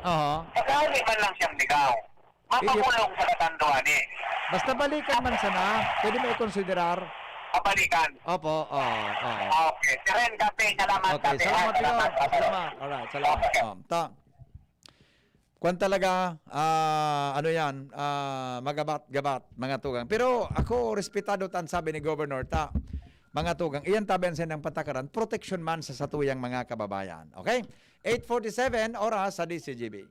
Oho. Pagkauli man lang siyang ligaw. Mapagulong sa katanduan eh. Basta balikan man sana, pwede mo i-considerar. Pabalikan. Opo, oo, oo. Okay. Sir Ren, kape. Salamat, Okay, kape. salamat, Salamat, Lord. kape. Salamat. Alright, salamat. Okay. Um, ta, kwan talaga, ah, ano yan, ah, magabat-gabat, mga tugang. Pero ako, respetado tan sabi ni Governor, ta, mga tugang, iyan tabi ang sinang patakaran, protection man sa satuyang mga kababayan. Okay? Eight forty-seven, oras sa D C G B.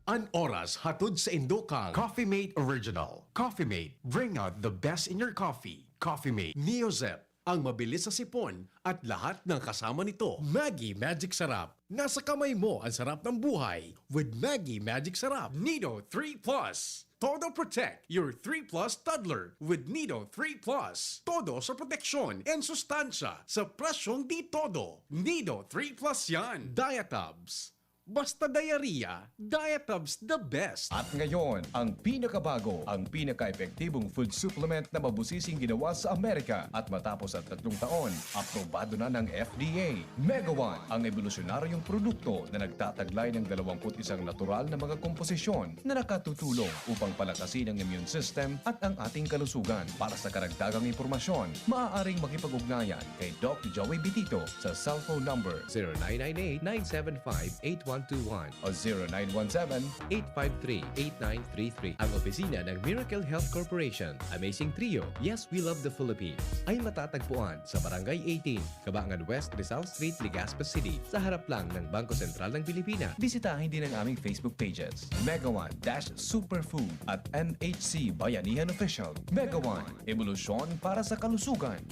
An oras hatod sa indokang Coffee Mate Original. Coffee Mate, bring out the best in your coffee. Coffee Mate, Neozet, ang mabilis sa sipon, at lahat ng kasama nito. Maggi Magic Sarap. Nasa kamay mo ang sarap ng buhay with Maggi Magic Sarap. Nido three Plus. Todo protect your three Plus toddler with Nido three Plus. Todo sa proteksyon and sustansya sa presyong di todo. Nido three Plus yan. Diatabs. Basta diarrhea, Diatabs the best. At ngayon, ang pinakabago, ang pinaka-epektibong food supplement na mabusising ginawa sa Amerika. At matapos ang tatlong taon, aprobado na ng F D A. Mega One, ang ebolusyonaryong produkto na nagtataglay ng dalawampu't isang natural na mga komposisyon na nakatutulong upang palakasin ang immune system at ang ating kalusugan. Para sa karagdagang impormasyon, maaaring makipag-ugnayan kay Doc Joey Bitito sa cellphone number zero nine nine eight, nine seven five, eight one two one o zero nine one seven, eight five three, eight nine three three. Ang opisina ng Miracle Health Corporation, Amazing Trio, Yes, We Love the Philippines, ay matatagpuan sa Barangay eighteen, Cabangan West, Rizal Street, Legazpi City, sa harap lang ng Bangko Sentral ng Pilipinas. Bisitahin din ang aming Facebook pages, Mega One dash Superfood at M H C Bayanihan Official. Mega One, ebolusyon para sa kalusugan.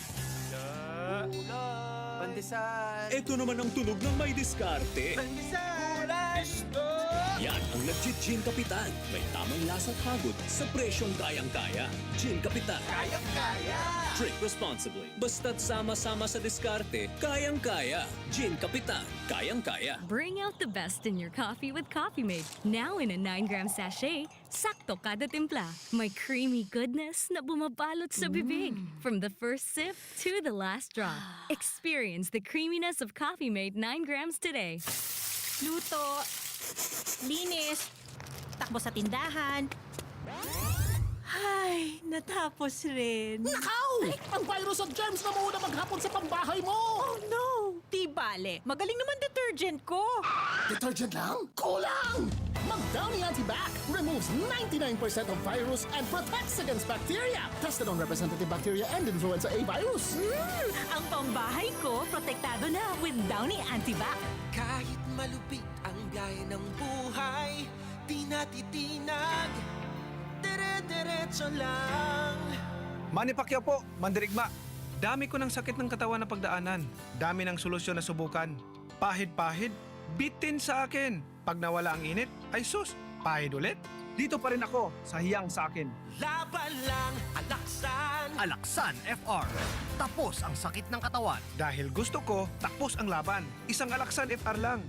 Pandesal. Ito naman ang tunog ng may diskarte. Pandesal. Yan ang nagji-Gin Kapitan. May tamang lasa at hagod sa presyong kayang-kaya. Gin Kapitan. Kayang-kaya. Drink responsibly. Basta't sama-sama sa diskarte, kayang-kaya. Gin Kapitan. Kayang-kaya. Bring out the best in your coffee with Coffee Mate. Now in a nine gram sachet, sakto kada timpla. May creamy goodness na bumabalot sa bibig. From the first sip to the last drop. Experience the creaminess of Coffee Mate nine grams today. Luto, linis, takbo sa tindahan. Ay, natapos rin. Nakaw! Ang virus at germs na mauna maghapon sa pambahay mo! Oh no! Di bale, magaling naman detergent ko. Detergent lang? Kulang! Mag Downy Antibac removes ninety-nine percent of virus and protects against bacteria. Tested on representative bacteria and influenza A virus. Mm, ang pambahay ko, protektado na with Downy Antibac. Kahit malupit ang biyahe ng buhay, di natitinag, dire-diretso lang. Manny Pacquiao po, mandirigma. Dami ko ng sakit ng katawan na pagdaanan. Dami ng solusyon na subukan. Pahid-pahid, bitin sa akin. Pag nawala ang init, ay sus, pahid ulit. Dito pa rin ako sa hiyang sa akin. Laban lang, Alaksan. Alaksan F R. Tapos ang sakit ng katawan. Dahil gusto ko, tapos ang laban. Isang Alaksan F R lang.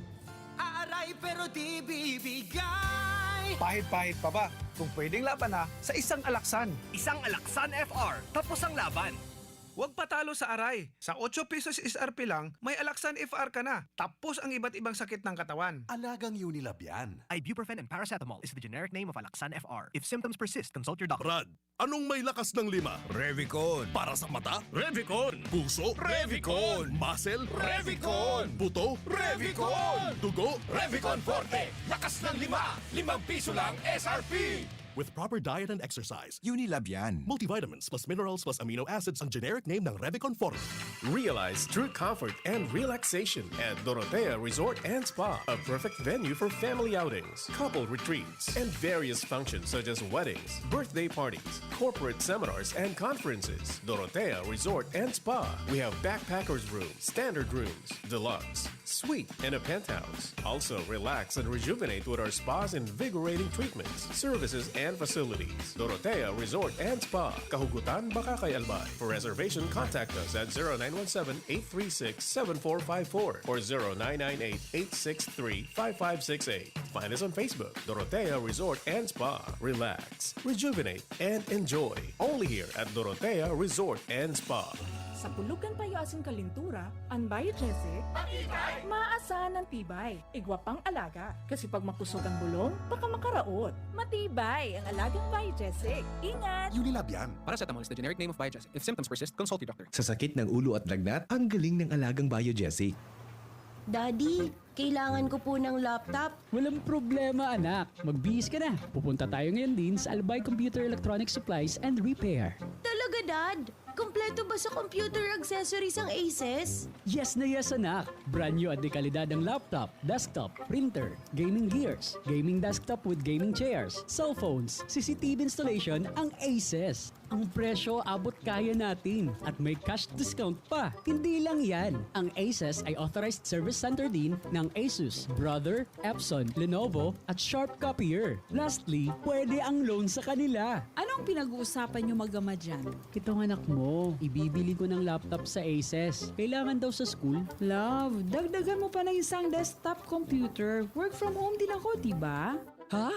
Aaray pero di bibigay. Pahid-pahid pa ba? Kung pwedeng laban na sa isang Alaksan. Isang Alaksan F R, tapos ang laban. Huwag patalo sa aray. Sa otso pesos S R P lang, may Alaksan F R ka na. Tapos ang iba't ibang sakit ng katawan. Alagang Unilab yan. Ibuprofen and paracetamol is the generic name of Alaksan F R. If symptoms persist, consult your doctor. Brad, anong may lakas ng lima? Revicon. Para sa mata? Revicon. Puso? Revicon. Muscle? Revicon. Buto? Revicon. Dugo? Revicon Forte. Lakas ng lima. Limang piso lang S R P. With proper diet and exercise. Unilab yan. Multivitamins plus minerals plus amino acids ang generic name ng Revicon Forte. Realize true comfort and relaxation at Dorotea Resort and Spa, a perfect venue for family outings, couple retreats, and various functions such as weddings, birthday parties, corporate seminars, and conferences. Dorotea Resort and Spa. We have backpackers room, standard rooms, deluxe, suite, and a penthouse. Also, relax and rejuvenate with our spa's invigorating treatments, services, and facilities. Dorotea Resort and Spa, Kahugutan, Bacacay, Albay. For reservation, contact us at zero nine one seven, eight three six, seven four five four or zero nine nine eight, eight six three, five five six eight. Find us on Facebook, Dorotea Resort and Spa. Relax, rejuvenate, and enjoy. Only here at Dorotea Resort and Spa. Sa pulugan payo asin kalintura, an Biogesic, matibay! Maasan an tibay. Igwa pang alaga. Kasi pag makusog ang bulong, baka makaraot. Matibay ang alagang Biogesic. Ingat! Unilab yan. Paracetamol is the generic name of Biogesic. If symptoms persist, consult your doctor. Sa sakit ng ulo at lagnat, ang galing ng alagang Biogesic. Daddy, kailangan ko po ng laptop. Walang problema, anak. Magbihis ka na. Pupunta tayo ngayon din sa Albay Computer Electronic Supplies and Repair. Talaga, Dad? Kompleto ba sa computer accessories ang Asus? Yes na yes, anak. Brand new at dekalidad ang laptop, desktop, printer, gaming gears, gaming desktop with gaming chairs, cellphones, C C T V installation ang Asus. Ang presyo abot kaya natin at may cash discount pa. Hindi lang yan, ang Aces ay authorized service center din ng Asus, Brother, Epson, Lenovo, at Sharp Copier. Lastly, pwede ang loan sa kanila. Anong pinag-uusapan nyo mag-ama dyan? Itong anak mo, ibibili ko ng laptop sa Aces. Kailangan daw sa school. Love, dagdagan mo pa ng isang desktop computer. Work from home din ako, di ba? Ha?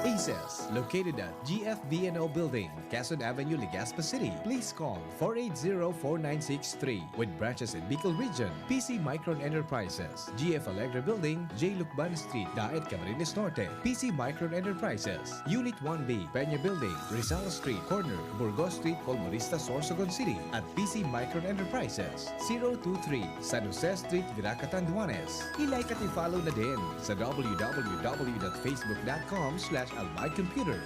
Aces, located at G F V N O Building, Quezon Avenue, Legazpi City. Please call four eight zero, four nine six three. With branches in Bicol Region, P C Micron Enterprises, G F Alegre Building, J Lucban Street, Daet, Camarines Norte, P C Micron Enterprises, Unit one B, Peña Building, Rizal Street, corner, Burgos Street, Polmonista, Sorsogon City, at P C Micron Enterprises, zero two three, San Jose Street, Virac, Catanduanes. I-like at i-follow na din sa w w w dot facebook dot com slash almay computer.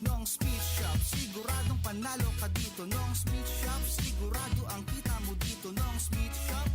Nong's Meat Shop, siguradong panalo ka dito. Nong's Meat Shop, sigurado ang kita mo dito. Nong's Meat Shop,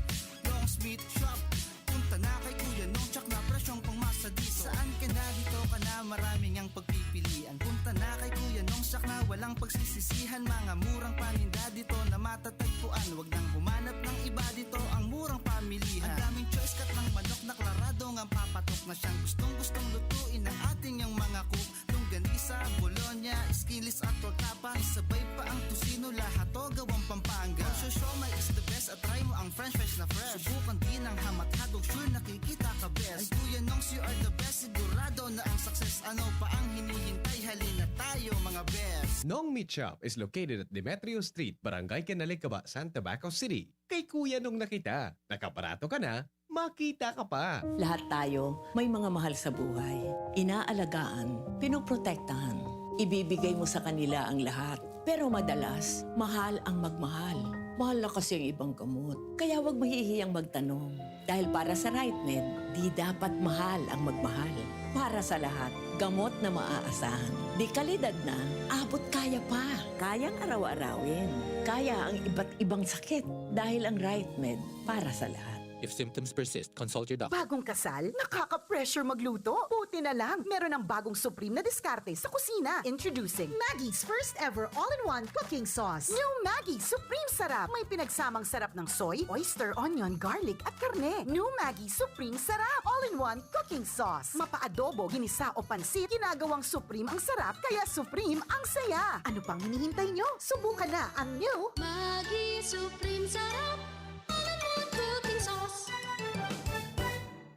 Nong's Meat Shop. Punta na kay Kuya Nong, tsak na presyong pangmasa dito. Saan ka na, dito ka na, marami ngang pagpipilian. Punta na kay Kuya Nong, tsak na walang pagsisisihan. Mga murang paninda dito na matatagpuan. Wag nang humanap ng iba dito, ang murang pamilihan. Ang daming choice, cut ng manok na klarado ngang papatok na siyang gustong-gustong lutuin ng ating yang mga cook. Longganisa, bologna, skinless at tortapa. Isabay pa ang tocino, lahat to gawang Pampanga. Magsho-siomai is the best at try mo ang french fries na fresh. Subukan din ang ham at hotdog, sure nakikita ka best. Ay Kuya Nongs, you are the best, sigurado na ang success. Ano pa ang hinihintay? Halina tayo mga best. Nong Meat Shop is located at Demetrio Street, Barangay Canalicaba, San Tabaco City. Kay Kuya Nong na kita, nakabarato ka na, makita ka pa. Lahat tayo may mga mahal sa buhay. Inaalagaan, pinoprotektahan. Ibibigay mo sa kanila ang lahat. Pero madalas, mahal ang magmahal. Mahal na kasi ang ibang gamot. Kaya huwag mahihiyang magtanong. Dahil para sa RightMed, di dapat mahal ang magmahal. Para sa lahat, gamot na maaasahan. Di kalidad na, abot kaya pa. Kayang araw-arawin. Kaya ang iba't ibang sakit. Dahil ang RightMed, para sa lahat. If symptoms persist, consult your doctor. Bagong kasal? Nakaka-pressure magluto? Buti na lang, meron ng bagong Supreme na diskarte sa kusina. Introducing Maggie's first ever all-in-one cooking sauce. New Maggie Supreme Sarap. May pinagsamang sarap ng soy, oyster, onion, garlic at karne. New Maggie Supreme Sarap. All-in-one cooking sauce. Mapa-adobo, ginisa o pansit, ginagawang Supreme ang sarap, kaya Supreme ang saya. Ano pang hinihintay nyo? Subukan na ang new Maggi Supreme Sarap. All-in-one cooking sauce.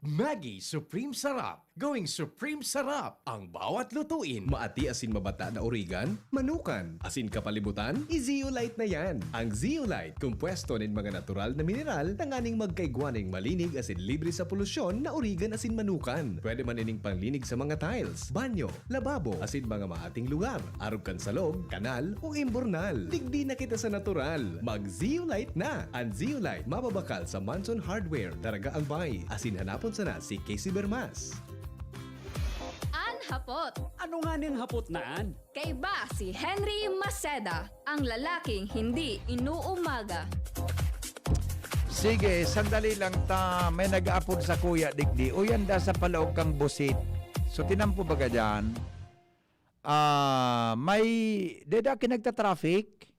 Maggi Supreme Sarap. Going Supreme Sarap ang bawat lutuin. Maati asin mabata na origan, manukan, asin kapalibutan, i-Zeolite na yan. Ang Zeolite, kumpwesto nin mga natural na mineral tanganing magkaigwa nin malinig asin libre sa polusyon na origan asin manukan. Pwede man ining panglinig sa mga tiles, banyo, lababo, asin mga maating lugar, arog kan salog, kanal, o imburnal. Digdi na kita sa natural. Mag-Zeolite na! Ang Zeolite mababakal sa Manson Hardware, Daraga Albay. Asin hanapon sana si Casey Bermas. An hapot. Ano nga ning hapot na an? Kaiba si Henry Maceda, ang lalaking hindi inuumaga. Sige, sandali lang ta. May nag-aapod sa kuya digdi. Uy, anda sa palaog kang busit. So, tinampo baga dyan? Ah, may, deda ki nagta-traffic.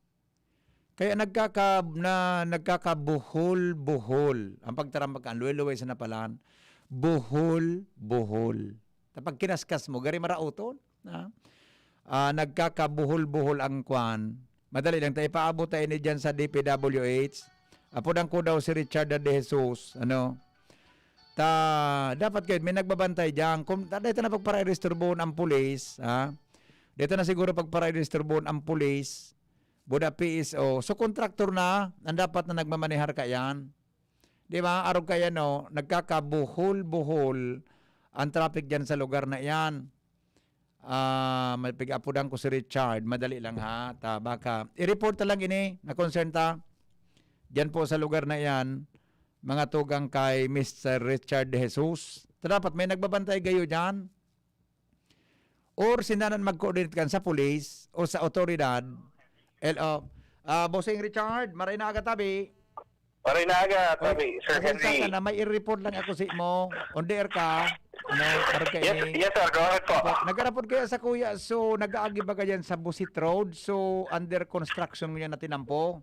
Kaya nagkaka, na, nagkakabuhol-buhol. Ang pagtarambag kan, luway-luway sa napalan. Buhol-buhol. Tapag kinaskas mo, gari maraoton. Ha? Ah, nagkakabuhol-buhol ang kwan. Madali lang, ta ipaabot ta ini dyan sa D P W H. Apodan ko daw si Richard De Jesus, ano? Ta, dapat kayo, may nagbabantay dyan. Kung ta, dito na pagparaidisturbuhon ang pulis, ha? Dito na siguro pagparaidisturbuhon ang pulis, buda P S O. So, kontraktor na, ang dapat na nagmamanehar ka yan. Di ba? Arog kaya, no? Nagkakabuhol-buhol ang traffic dyan sa lugar na yan. Ah, may pig-apodan ko si Richard. Madali lang, ha? Ta, baka, i-report ta lang ini, na concern ta. Diyan po sa lugar na iyan, mga tugang kay Mister Richard De Jesus. Ta, dapat may nagbabantay gayo diyan. Or sinda na magko-coordinate kan sa pulis o sa otoridad. Hello. Ah, Bossing Richard, maray na aga tabi. Maray na aga, Oy, Tabi, Sir pasensya Henry. ka na, may i-report lang ako sa imo. On the air ka. Ano, para kay Yes, ni- yes, sir. Go ahead po. Opo, nag-arapod kaya sa kuya, so nag-aagi ba yan sa Busit Road? So under construction ngunyan na tinampo?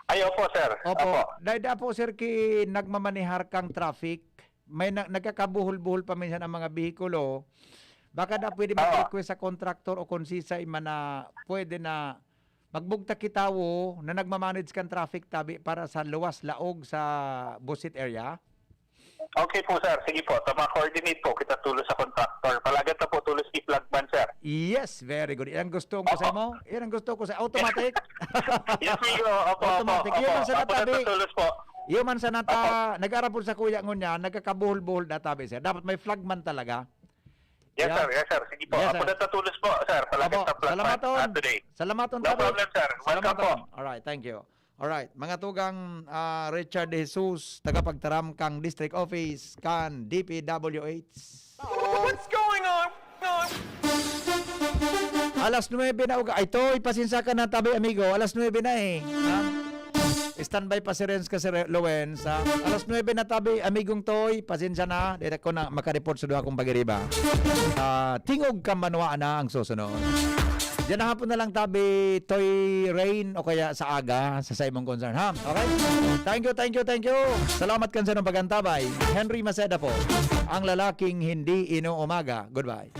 Ay, opo, sir. Opo. Dahil da po, sir, ki nagmamanihar kang traffic, may na, nagkakabuhol-buhol pa minsan ang mga behikulo. Baka da pwede Oo. mag-request sa contractor o kung sisay man na pwede na magbugtak kitawo na nagmamanage kang traffic, Tabi, para sa luwas laog sa Busit area? Okay po, sir. Sige po. Tama, coordinate po kita tulos sa contractor. Palagat na po tulos i-flag man, sir. Yes, very good. Yan ang gusto ko sa Opo. imo. Yan ang gusto ko sa automatic. Yes, Migo. Opo, Automatic. opo, Yun opo. man sana, Apo na Tabi. sa tulos po. Iyo man sana ta, nag-arapod sa kuya ngunyan, nagkakabuhol-buhol na, Tabi, sir. Dapat may flag man talaga. Yes, Yeah. sir. Yes, sir. Sige po. Yes, Apo sir. na sa tulos po, sir. Palagat Opo, sa flag salamaton. man, ah, today. Salamaton, No Tabi. problem, sir. Welcome Salamaton. po. Alright, thank you. Alright, mga tugang ah, Richard De Jesus, tagapagtaram kang District Office kan D P W H. What's going on? Alas nuebe na uga. Ay, Toy, pasensya ka na, Tabi, amigo. Alas nuebe na eh. Ha? Standby pa si Renz ka, si Re- Lowenz, ha? Alas nuebe na, Tabi, amigong Toy, pasensya na. Dito ko na makareport sa duha kong pagiriba. Ah, tingog ka manwa na ang susunod. Diyan na hapon na lang, Tabi, Toy Rain, o kaya sa aga, sa Simon Concern, ha? Okay? Thank you, thank you, thank you. Salamat kan sa pag-antabay. Henry Maceda po, ang lalaking hindi inuumaga. Goodbye.